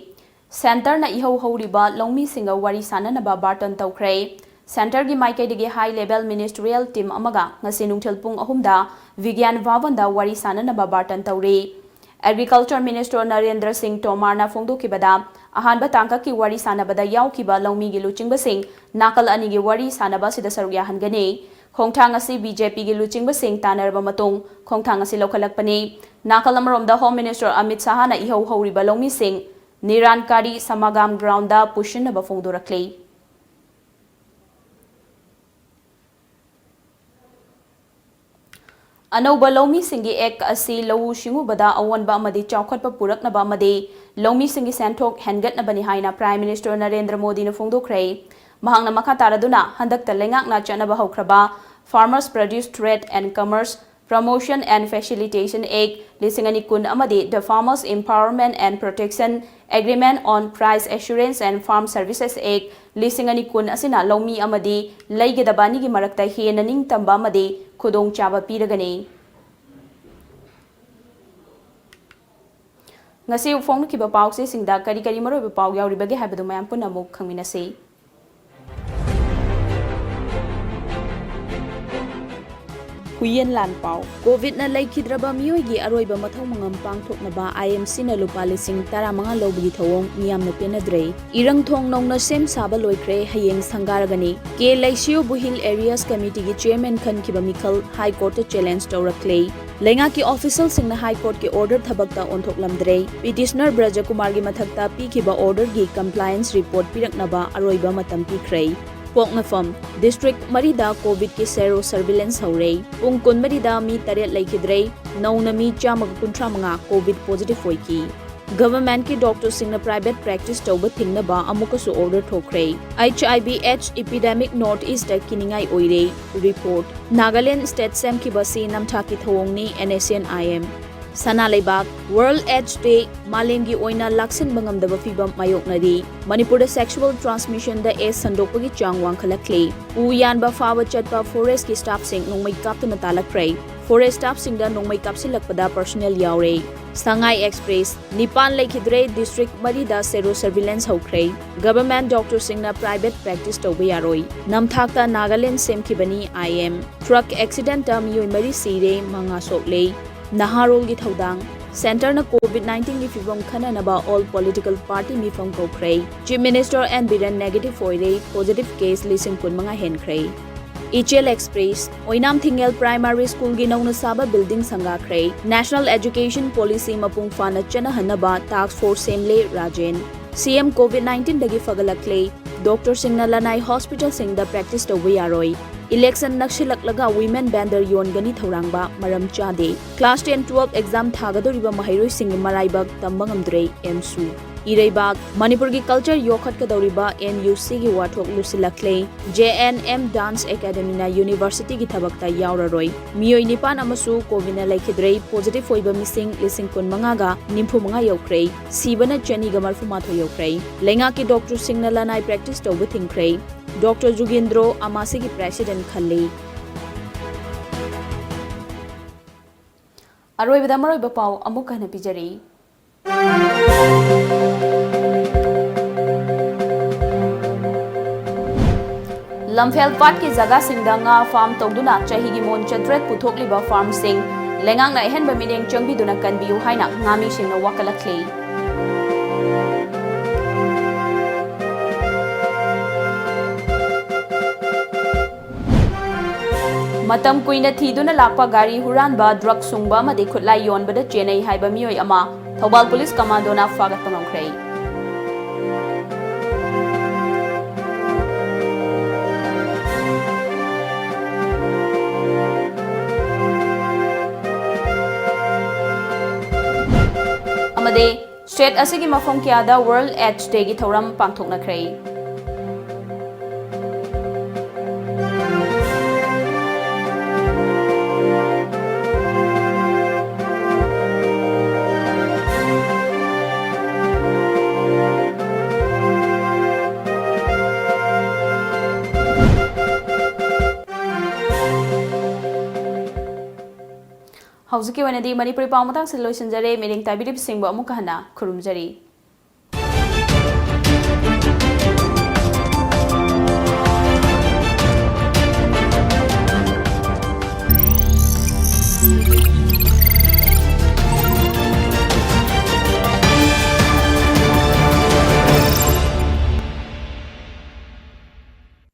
Centreꯅ ꯏꯍꯧ ꯍꯧꯔꯤꯕ ꯂꯧꯃꯤꯁꯤꯡꯒ ꯋꯥꯔꯤ ꯁꯥꯅꯅꯕ ꯕꯥꯔꯇꯟ ꯇꯧꯈ꯭ꯔꯦ꯫ Centreꯒꯤ ꯃꯥꯏꯀꯩꯗꯒꯤ high level ministerial team ꯑꯃꯒ ꯉꯁꯤ ꯅꯨꯡꯊꯤꯜ ꯄꯨꯡ ꯑꯍꯨꯝꯗ ꯕꯤꯒ꯭ꯌꯥꯟ ꯚꯥꯕꯟꯗ ꯋꯥꯔꯤ ꯁꯥꯅꯅꯕ ꯕꯥꯔꯇꯟ ꯇꯧꯔꯤ꯫ Agriculture Minister ꯅꯔꯦꯟꯗ꯭ꯔ ꯁꯤꯡ ꯇꯣꯃꯥꯔꯅ ꯐꯣꯡꯗꯣꯛꯈꯤꯕꯗ, ꯑꯍꯥꯟꯕ ꯇꯥꯡꯀꯛꯀꯤ ꯋꯥꯔꯤ ꯁꯥꯅꯕꯗ ꯌꯥꯎꯈꯤꯕ ꯂꯧꯃꯤꯒꯤ ꯂꯨꯆꯤꯡꯕꯁꯤꯡ ꯅꯥꯀꯜ ꯑꯅꯤꯒꯤ ꯋꯥꯔꯤ ꯁꯥꯅꯕ ꯑꯁꯤꯗ ꯁꯔꯨꯛ ꯌꯥꯍꯟꯒꯅꯤ꯫ ꯈꯣꯡꯊꯥꯡ ꯑꯁꯤ BJPꯒꯤ ꯂꯨꯆꯤꯡꯕꯁꯤꯡ ꯇꯥꯟꯅꯔꯕ ꯃꯇꯨꯡ ꯈꯣꯡꯊꯥꯡ ꯑꯁꯤ ꯂꯧꯈꯠꯂꯛꯄꯅꯤ꯫ ꯅꯥꯀꯜ ꯑꯃꯔꯣꯝꯗ Home Minister ꯑꯃꯤꯠ ꯁꯥꯍꯅ ꯏꯍꯧ ꯍꯧꯔꯤꯕ ꯂꯧꯃꯤꯁꯤꯡ ꯅꯤꯔꯥꯟꯀꯥꯔꯤ ꯁꯃꯥꯒꯥꯝ groundꯗ ꯄꯨꯟꯁꯤꯟꯅꯕ ꯐꯣꯡꯗꯣꯔꯛꯂꯤ꯫ ꯑꯅꯧꯕ ꯂꯧꯃꯤꯁꯤꯡꯒꯤ act ꯑꯁꯤ ꯂꯧꯎ ꯁꯤꯡꯎꯕꯗ ꯑꯑꯣꯟꯕ ꯑꯃꯗꯤ ꯆꯥꯎꯈꯠꯄ ꯄꯨꯔꯛꯅꯕ ꯑꯃꯗꯤ ꯂꯧꯃꯤꯁꯤꯡꯒꯤ ꯁꯦꯟꯊꯣꯛ ꯍꯦꯟꯒꯠꯅꯕꯅꯤ ꯍꯥꯏꯅ Prime Minister ꯅꯔꯦꯟꯗ꯭ꯔ ꯃꯣꯗꯤꯅ ꯐꯣꯡꯗꯣꯛꯈ꯭ꯔꯦ꯫ ꯃꯍꯥꯛꯅ ꯃꯈꯥ ꯇꯥꯔꯗꯨꯅ ꯍꯟꯗꯛꯇ ꯂꯩꯉꯥꯛꯅ ꯆꯠꯅꯕ ꯍꯧꯈ꯭ꯔꯕ Farmers Produce Trade and Commerce Promotion and Facilitation Act ꯂꯤꯁꯤꯡ ꯑꯅꯤ ꯀꯨꯟ ꯑꯃꯗꯤ The Farmers Empowerment and Protection Agreement on Price Assurance and Farm Services Act ꯂꯤꯁꯤꯡ ꯑꯅꯤ ꯀꯨꯟ ꯑꯁꯤꯅ ꯂꯧꯃꯤ ꯑꯃꯗꯤ ꯂꯩꯒꯗꯕ ꯑꯅꯤꯒꯤ ꯃꯔꯛꯇ ꯍꯦꯟꯅ ꯅꯤꯡꯇꯝꯕ ꯑꯃꯗꯤ ꯈꯨꯗꯣꯡꯆꯥꯕ ꯄꯤꯔꯒꯅꯤ꯫ ꯉꯁꯤ ꯐꯣꯡꯂꯛꯈꯤꯕ ꯄꯥꯎꯆꯦꯁꯤꯡꯗ ꯀꯔꯤ ꯀꯔꯤ ꯃꯔꯨꯑꯣꯏꯕ ꯄꯥꯎ ꯌꯥꯎꯔꯤꯕꯒꯦ ꯍꯥꯏꯕꯗꯨ ꯃꯌꯥꯝ ꯄꯨꯟꯅ ꯑꯃꯨꯛ ꯈꯪꯃꯤꯟꯅꯁꯤ꯫ ꯍꯨꯏꯌꯦꯟ ꯂꯥꯟ ꯄꯥꯎ꯫ ꯀꯣꯚꯤꯗꯅ ꯂꯩꯈꯤꯗ꯭ꯔꯕ ꯃꯤꯑꯣꯏꯒꯤ ꯑꯔꯣꯏꯕ ꯃꯊꯧ ꯃꯉꯝ ꯄꯥꯡꯊꯣꯛꯅꯕ IMCꯅ ꯂꯨꯄꯥ ꯂꯤꯁꯤꯡ ꯇꯔꯥꯃꯉꯥ ꯂꯧꯕꯒꯤ ꯊꯧꯑꯣꯡ ꯃꯤꯌꯥꯝꯅ ꯄꯦꯟꯅꯗ꯭ꯔꯦ꯫ ꯏꯔꯪ ꯊꯣꯡ ꯅꯧꯅ ꯁꯦꯝ ꯁꯥꯕ ꯂꯣꯏꯈ꯭ꯔꯦ, ꯍꯌꯦꯡ ꯁꯪꯒꯥꯔꯒꯅꯤ꯫ ꯀꯦ ꯂꯩꯁꯤꯌꯨꯕꯨ Hill Areas Committeeꯒꯤ chairman ꯈꯟꯈꯤꯕ ꯃꯤꯈꯜ High Courtꯇ challenge ꯇꯧꯔꯛꯂꯦ꯫ ꯂꯩꯉꯥꯛꯀꯤ ꯑꯣꯐꯤꯁꯤꯌꯦꯜꯁꯤꯡꯅ ꯍꯥꯏ ꯀꯣꯔꯠꯀꯤ ꯑꯣꯔꯗꯔ ꯊꯕꯛꯇ ꯑꯣꯟꯊꯣꯛꯂꯝꯗ꯭ꯔꯦ꯫ ꯄꯤꯇꯤꯁꯅꯔ ꯕ꯭ꯔꯖꯀꯨꯃꯥꯔꯒꯤ ꯃꯊꯛꯇ ꯄꯤꯈꯤꯕ ꯑꯣꯔꯗꯔꯒꯤ ꯀꯝꯄ꯭ꯂꯥꯏꯟꯁ ꯔꯤꯄꯣꯔꯠ ꯄꯤꯔꯛꯅꯕ ꯑꯔꯣꯏꯕ ꯃꯇꯝ ꯄꯤꯈ꯭ꯔꯦ꯫ ꯄꯣꯛꯅꯐꯝ ꯗꯤꯁꯇ꯭ꯔꯤꯛ ꯃꯔꯤꯗ ꯀꯣꯚꯤꯗꯀꯤ ꯁꯦꯔꯣ ꯁꯔꯚꯤꯂꯦꯟꯁ ꯍꯧꯔꯦ꯫ ꯄꯨꯡ ꯀꯨꯟꯃꯔꯤꯗ ꯃꯤ ꯇꯔꯦꯠ ꯂꯩꯈꯤꯗ꯭ꯔꯦ꯫ ꯅꯧꯅ ꯃꯤ ꯆꯥꯝꯃꯒ ꯀꯨꯟꯊ꯭ꯔꯥ ꯃꯉꯥ ꯀꯣꯚꯤꯗ ꯄꯣꯖꯤꯇꯤꯚ ꯑꯣꯏꯈꯤ꯫ ꯒꯚꯔꯟꯃꯦꯟꯠꯀꯤ ꯗꯣꯛꯇꯔꯁꯤꯡꯅ ꯄ꯭ꯔꯥꯏꯚꯦꯠ ꯄ꯭ꯔꯦꯛꯇꯤꯁ ꯇꯧꯕ ꯊꯤꯡꯅꯕ ꯑꯃꯨꯛꯀꯁꯨ ꯑꯣꯔꯗꯔ ꯊꯣꯛꯈ꯭ꯔꯦ꯫ H I V aids epidemic north east ꯀꯤꯅꯤꯡꯉꯥꯏ ꯑꯣꯏꯔꯦ꯫ ꯔꯤꯄꯣꯔꯠ꯫ ꯅꯥꯒꯥꯂꯦꯟꯗ ꯁ꯭ꯇꯦꯠ ꯁꯦꯝꯈꯤꯕ ꯑꯁꯤ ꯅꯝꯊꯥꯛꯀꯤ ꯊꯧꯑꯣꯡꯅꯤ, N S N I M. ꯁꯅꯥ ꯂꯩꯕꯥꯛ꯫ World aids day. ꯃꯥꯂꯦꯝꯒꯤ ꯑꯣꯏꯅ ꯂꯥꯛꯁꯤꯟꯕ ꯉꯝꯗꯕ ꯐꯤꯚꯝ ꯃꯥꯌꯣꯛꯅꯔꯤ꯫ ꯃꯅꯤꯄꯨꯔꯗ ꯁꯦꯛꯁꯨꯋꯦꯜ ꯇ꯭ꯔꯥꯟꯁꯃꯤꯁꯟꯗ ꯑꯦꯗꯁ ꯁꯟꯗꯣꯛꯄꯒꯤ ꯆꯥꯡ ꯋꯥꯡꯈꯠꯂꯛꯂꯤ꯫ ꯎ ꯌꯥꯟꯕ ꯐꯥꯕ ꯆꯠꯄ ꯐꯣꯔꯦꯁ꯭ꯠꯀꯤ ꯁ꯭ꯇꯥꯐꯁꯤꯡ ꯅꯣꯡꯃꯩ ꯀꯥꯞꯇꯨꯅ ꯇꯥꯜꯂꯛꯈ꯭ꯔꯦ꯫ ꯐꯣꯔꯦꯁ꯭ꯠ ꯁ꯭ꯇꯥꯐꯁꯤꯡꯗ ꯅꯣꯡꯃꯩ ꯀꯥꯞꯁꯤꯜꯂꯛꯄꯗ ꯄꯔꯁꯣꯅꯦꯜ ꯌꯥꯎꯔꯦ꯫ ꯁꯉꯥꯏ ꯑꯦꯛꯁꯄ꯭ꯔꯦꯁ꯫ ꯅꯤꯄꯥꯟ ꯂꯩꯈꯤꯗ꯭ꯔꯦ꯫ ꯗꯤꯁꯇ꯭ꯔꯤꯛ ꯃꯔꯤꯗ ꯁꯦꯔꯣ ꯁꯔꯚꯤꯂꯦꯟꯁ ꯍꯧꯈ꯭ꯔꯦ꯫ ꯒꯚꯔꯟꯃꯦꯟꯠ ꯗꯣꯛꯇꯔꯁꯤꯡꯅ ꯄ꯭ꯔꯥꯏꯚꯦꯠ ꯄ꯭ꯔꯦꯛꯇꯤꯁ ꯇꯧꯕ ꯌꯥꯔꯣꯏ꯫ ꯅꯝꯊꯥꯛꯇ ꯅꯥꯒꯥꯂꯦꯟꯗ ꯁꯦꯝꯈꯤꯕꯅꯤ, ꯑꯥꯏ ꯑꯦꯝ꯫ ꯇ꯭ꯔꯛ ꯑꯦꯛꯁꯤꯗꯦꯟꯠꯇ ꯃꯤꯑꯣꯏ ꯃꯔꯤ ꯁꯤꯔꯦ, ꯃꯉꯥ ꯁꯣꯛꯂꯦ꯫ ꯅꯍꯥꯔꯣꯜꯒꯤ ꯊꯧꯗꯥꯡ꯫ ꯁꯦꯟꯇꯔꯅ ꯀꯣꯚꯤꯗ ꯅꯥꯏꯟꯇꯤꯟꯒꯤ ꯐꯤꯚꯝ ꯈꯟꯅꯅꯕ ꯑꯣꯜ ꯄꯣꯂꯤꯇꯤꯀꯦꯜ ꯄꯥꯔꯇꯤ ꯃꯤꯐꯝ ꯀꯧꯈ꯭ꯔꯦ꯫ Chief minister N Biren negative ꯑꯣꯏꯔꯦ꯫ ꯄꯣꯖꯤꯇꯤꯚ ꯀꯦꯁ ꯂꯤꯁꯤꯡ ꯀꯨꯟꯃꯉꯥ ꯍꯦꯟꯈ꯭ꯔꯦ꯫ ꯏꯆꯦꯜ ꯑꯦꯛꯁꯄ꯭ꯔꯦꯁ꯫ ꯑꯣꯏꯅꯥꯝ ꯊꯤꯡꯉꯦꯜ ꯄ꯭ꯔꯥꯏꯃꯥꯔꯤ ꯁ꯭ꯀꯨꯜꯒꯤ ꯅꯧꯅ ꯁꯥꯕ ꯕꯤꯜꯗꯤꯡ ꯁꯪꯒꯥꯈ꯭ꯔꯦ꯫ ꯅꯦꯁꯅꯦꯜ ꯑꯦꯖꯨꯀꯦꯁꯟ ꯄꯣꯂꯤꯁꯤ ꯃꯄꯨꯡ ꯐꯥꯅ ꯆꯠꯅꯍꯟꯅꯕ ꯇꯥꯁ꯭ꯛ ꯐꯣꯔꯁ ꯁꯦꯝꯂꯦ, ꯔꯥꯖꯦꯟ꯫ ꯁꯤ ꯑꯦꯝ ꯀꯣꯚꯤꯗ ꯅꯥꯏꯟꯇꯤꯟꯗꯒꯤ ꯐꯒꯠꯂꯛꯂꯦ꯫ ꯗꯣꯛꯇꯔꯁꯤꯡꯅ ꯂꯅꯥꯏ ꯍꯣꯁꯄꯤꯇꯥꯜꯁꯤꯡꯗ ꯄ꯭ꯔꯦꯛꯇꯤꯁ ꯇꯧꯕ ꯌꯥꯔꯣꯏ꯫ ꯏꯂꯦꯛꯁꯟ ꯅꯛꯁꯤꯜꯂꯛꯂꯒ ꯋꯤꯃꯦꯟ ꯕꯦꯟꯗꯔ ꯌꯣꯟꯒꯅꯤ ꯊꯧꯔꯥꯡꯕ ꯃꯔꯝ ꯆꯥꯗꯦ꯫ ꯀ꯭ꯂꯥꯁ ꯇꯦꯟ, ꯇꯨꯋꯦꯜꯐ ꯑꯦꯛꯖꯥꯝ ꯊꯥꯒꯗꯧꯔꯤꯕ ꯃꯍꯩꯔꯣꯏꯁꯤꯡꯒꯤ ꯃꯔꯥꯏꯕꯛ ꯇꯝꯕ ꯉꯝꯗ꯭ꯔꯦ, ꯑꯦꯝꯁꯨ꯫ ꯏꯔꯩꯕꯥꯛ꯫ ꯃꯅꯤꯄꯨꯔꯒꯤ ꯀꯜꯆꯔ ꯌꯣꯛꯈꯠꯀꯗꯧꯔꯤꯕ ꯑꯦꯟ ꯌꯨ ꯁꯤꯒꯤ ꯋꯥꯊꯣꯛ ꯂꯨꯁꯤꯜꯂꯛꯂꯦ꯫ ꯖꯦ ꯑꯦꯟ ꯑꯦꯝ ꯗꯥꯟꯁ ꯑꯦꯀꯥꯗꯃꯤꯅ ꯌꯨꯅꯤꯚꯔꯁꯤꯇꯤꯒꯤ ꯊꯕꯛꯇ ꯌꯥꯎꯔꯔꯣꯏ꯫ ꯃꯤꯑꯣꯏ ꯅꯤꯄꯥꯟ ꯑꯃꯁꯨ ꯀꯣꯚꯤꯗꯅ ꯂꯩꯈꯤꯗ꯭ꯔꯦ꯫ ꯄꯣꯖꯤꯇꯤꯚ ꯑꯣꯏꯕ ꯃꯤꯁꯤꯡ ꯂꯤꯁꯤꯡ ꯀꯨꯟꯃꯉꯥꯒ ꯅꯤꯐꯨꯃꯉꯥ ꯌꯧꯈ꯭ꯔꯦ꯫ ꯁꯤꯕꯅ ꯆꯅꯤꯒ ꯃꯔꯐꯨꯃꯥꯊꯣꯏ ꯌꯧꯈ꯭ꯔꯦ꯫ ꯂꯩꯉꯥꯛꯀꯤ ꯗꯣꯛꯇꯔꯁꯤꯡꯅ ꯂꯅꯥꯏ ꯄ꯭ꯔꯦꯛꯇꯤꯁ ꯇꯧꯕ ꯊꯤꯡꯈ꯭ꯔꯦ꯫ ꯗꯣꯛꯇꯔ ꯖꯨꯒꯦꯟꯗ꯭ꯔꯣ ꯑꯃꯥꯁꯤꯒꯤ ꯄ꯭ꯔꯦꯁꯤꯗꯦꯟꯠ ꯈꯜꯂꯤ꯫ ꯑꯔꯣꯏꯕꯗ ꯃꯔꯨꯑꯣꯏꯕ ꯄꯥꯎ ꯑꯃꯨꯛ ꯍꯟꯅ ꯄꯤꯖꯔꯤ꯫ ꯂꯝꯐꯦꯜ ꯄꯥꯠꯀꯤ ꯖꯒꯥꯁꯤꯡꯗ ꯉꯥ ꯐꯥꯔꯝ ꯇꯧꯗꯨꯅ ꯆꯍꯤꯒꯤ ꯃꯣꯟ ꯆꯥꯇ꯭ꯔꯦꯠ ꯄꯨꯊꯣꯛꯂꯤꯕ ꯐꯥꯔꯃꯔꯁꯤꯡ ꯂꯩꯉꯥꯛꯅ ꯑꯍꯦꯟꯕ ꯃꯤꯠꯌꯦꯡ ꯆꯪꯕꯤꯗꯨꯅ ꯀꯟꯕꯤꯌꯨ ꯍꯥꯏꯅ ꯉꯥꯃꯤꯁꯤꯡꯅ ꯋꯥꯀꯠꯂꯛꯂꯤ꯫ ꯃꯇꯝ ꯀꯨꯏꯅ ꯊꯤꯗꯨꯅ ꯂꯥꯛꯄ ꯒꯥꯔꯤ ꯍꯨꯔꯥꯟꯕ, ꯗ꯭ꯔꯒ ꯁꯨꯡꯕ ꯑꯃꯗꯤ ꯈꯨꯠꯂꯥꯏ ꯌꯣꯟꯕꯗ ꯆꯦꯟꯅꯩ ꯍꯥꯏꯕ ꯃꯤꯑꯣꯏ ꯑꯃ ꯊꯧꯕꯥꯜ ꯄꯨꯂꯤꯁ ꯀꯃꯥꯟꯗꯣꯅ ꯐꯥꯒꯠꯄ ꯉꯝꯈ꯭ꯔꯦ꯫ ꯑꯃꯗꯤ state ꯑꯁꯤꯒꯤ ꯃꯐꯝ ꯀꯌꯥꯗ World AIDS Dayꯒꯤ ꯊꯧꯔꯝ ꯄꯥꯡꯊꯣꯛꯅꯈ꯭ꯔꯦ꯫ ꯍꯧꯖꯤꯛꯀꯤ ꯑꯣꯏꯅꯗꯤ ꯃꯅꯤꯄꯨꯔꯤ ꯄꯥꯎ ꯃꯇꯥꯡꯁꯤꯗ ꯂꯣꯏꯁꯤꯟꯖꯔꯦ꯫ ꯃꯤꯠꯌꯦꯡ ꯇꯥꯕꯤꯔꯤꯕꯁꯤꯡꯕꯨ ꯑꯃꯨꯛꯀ ꯍꯟꯅ ꯈꯨꯔꯨꯝꯖꯔꯤ꯫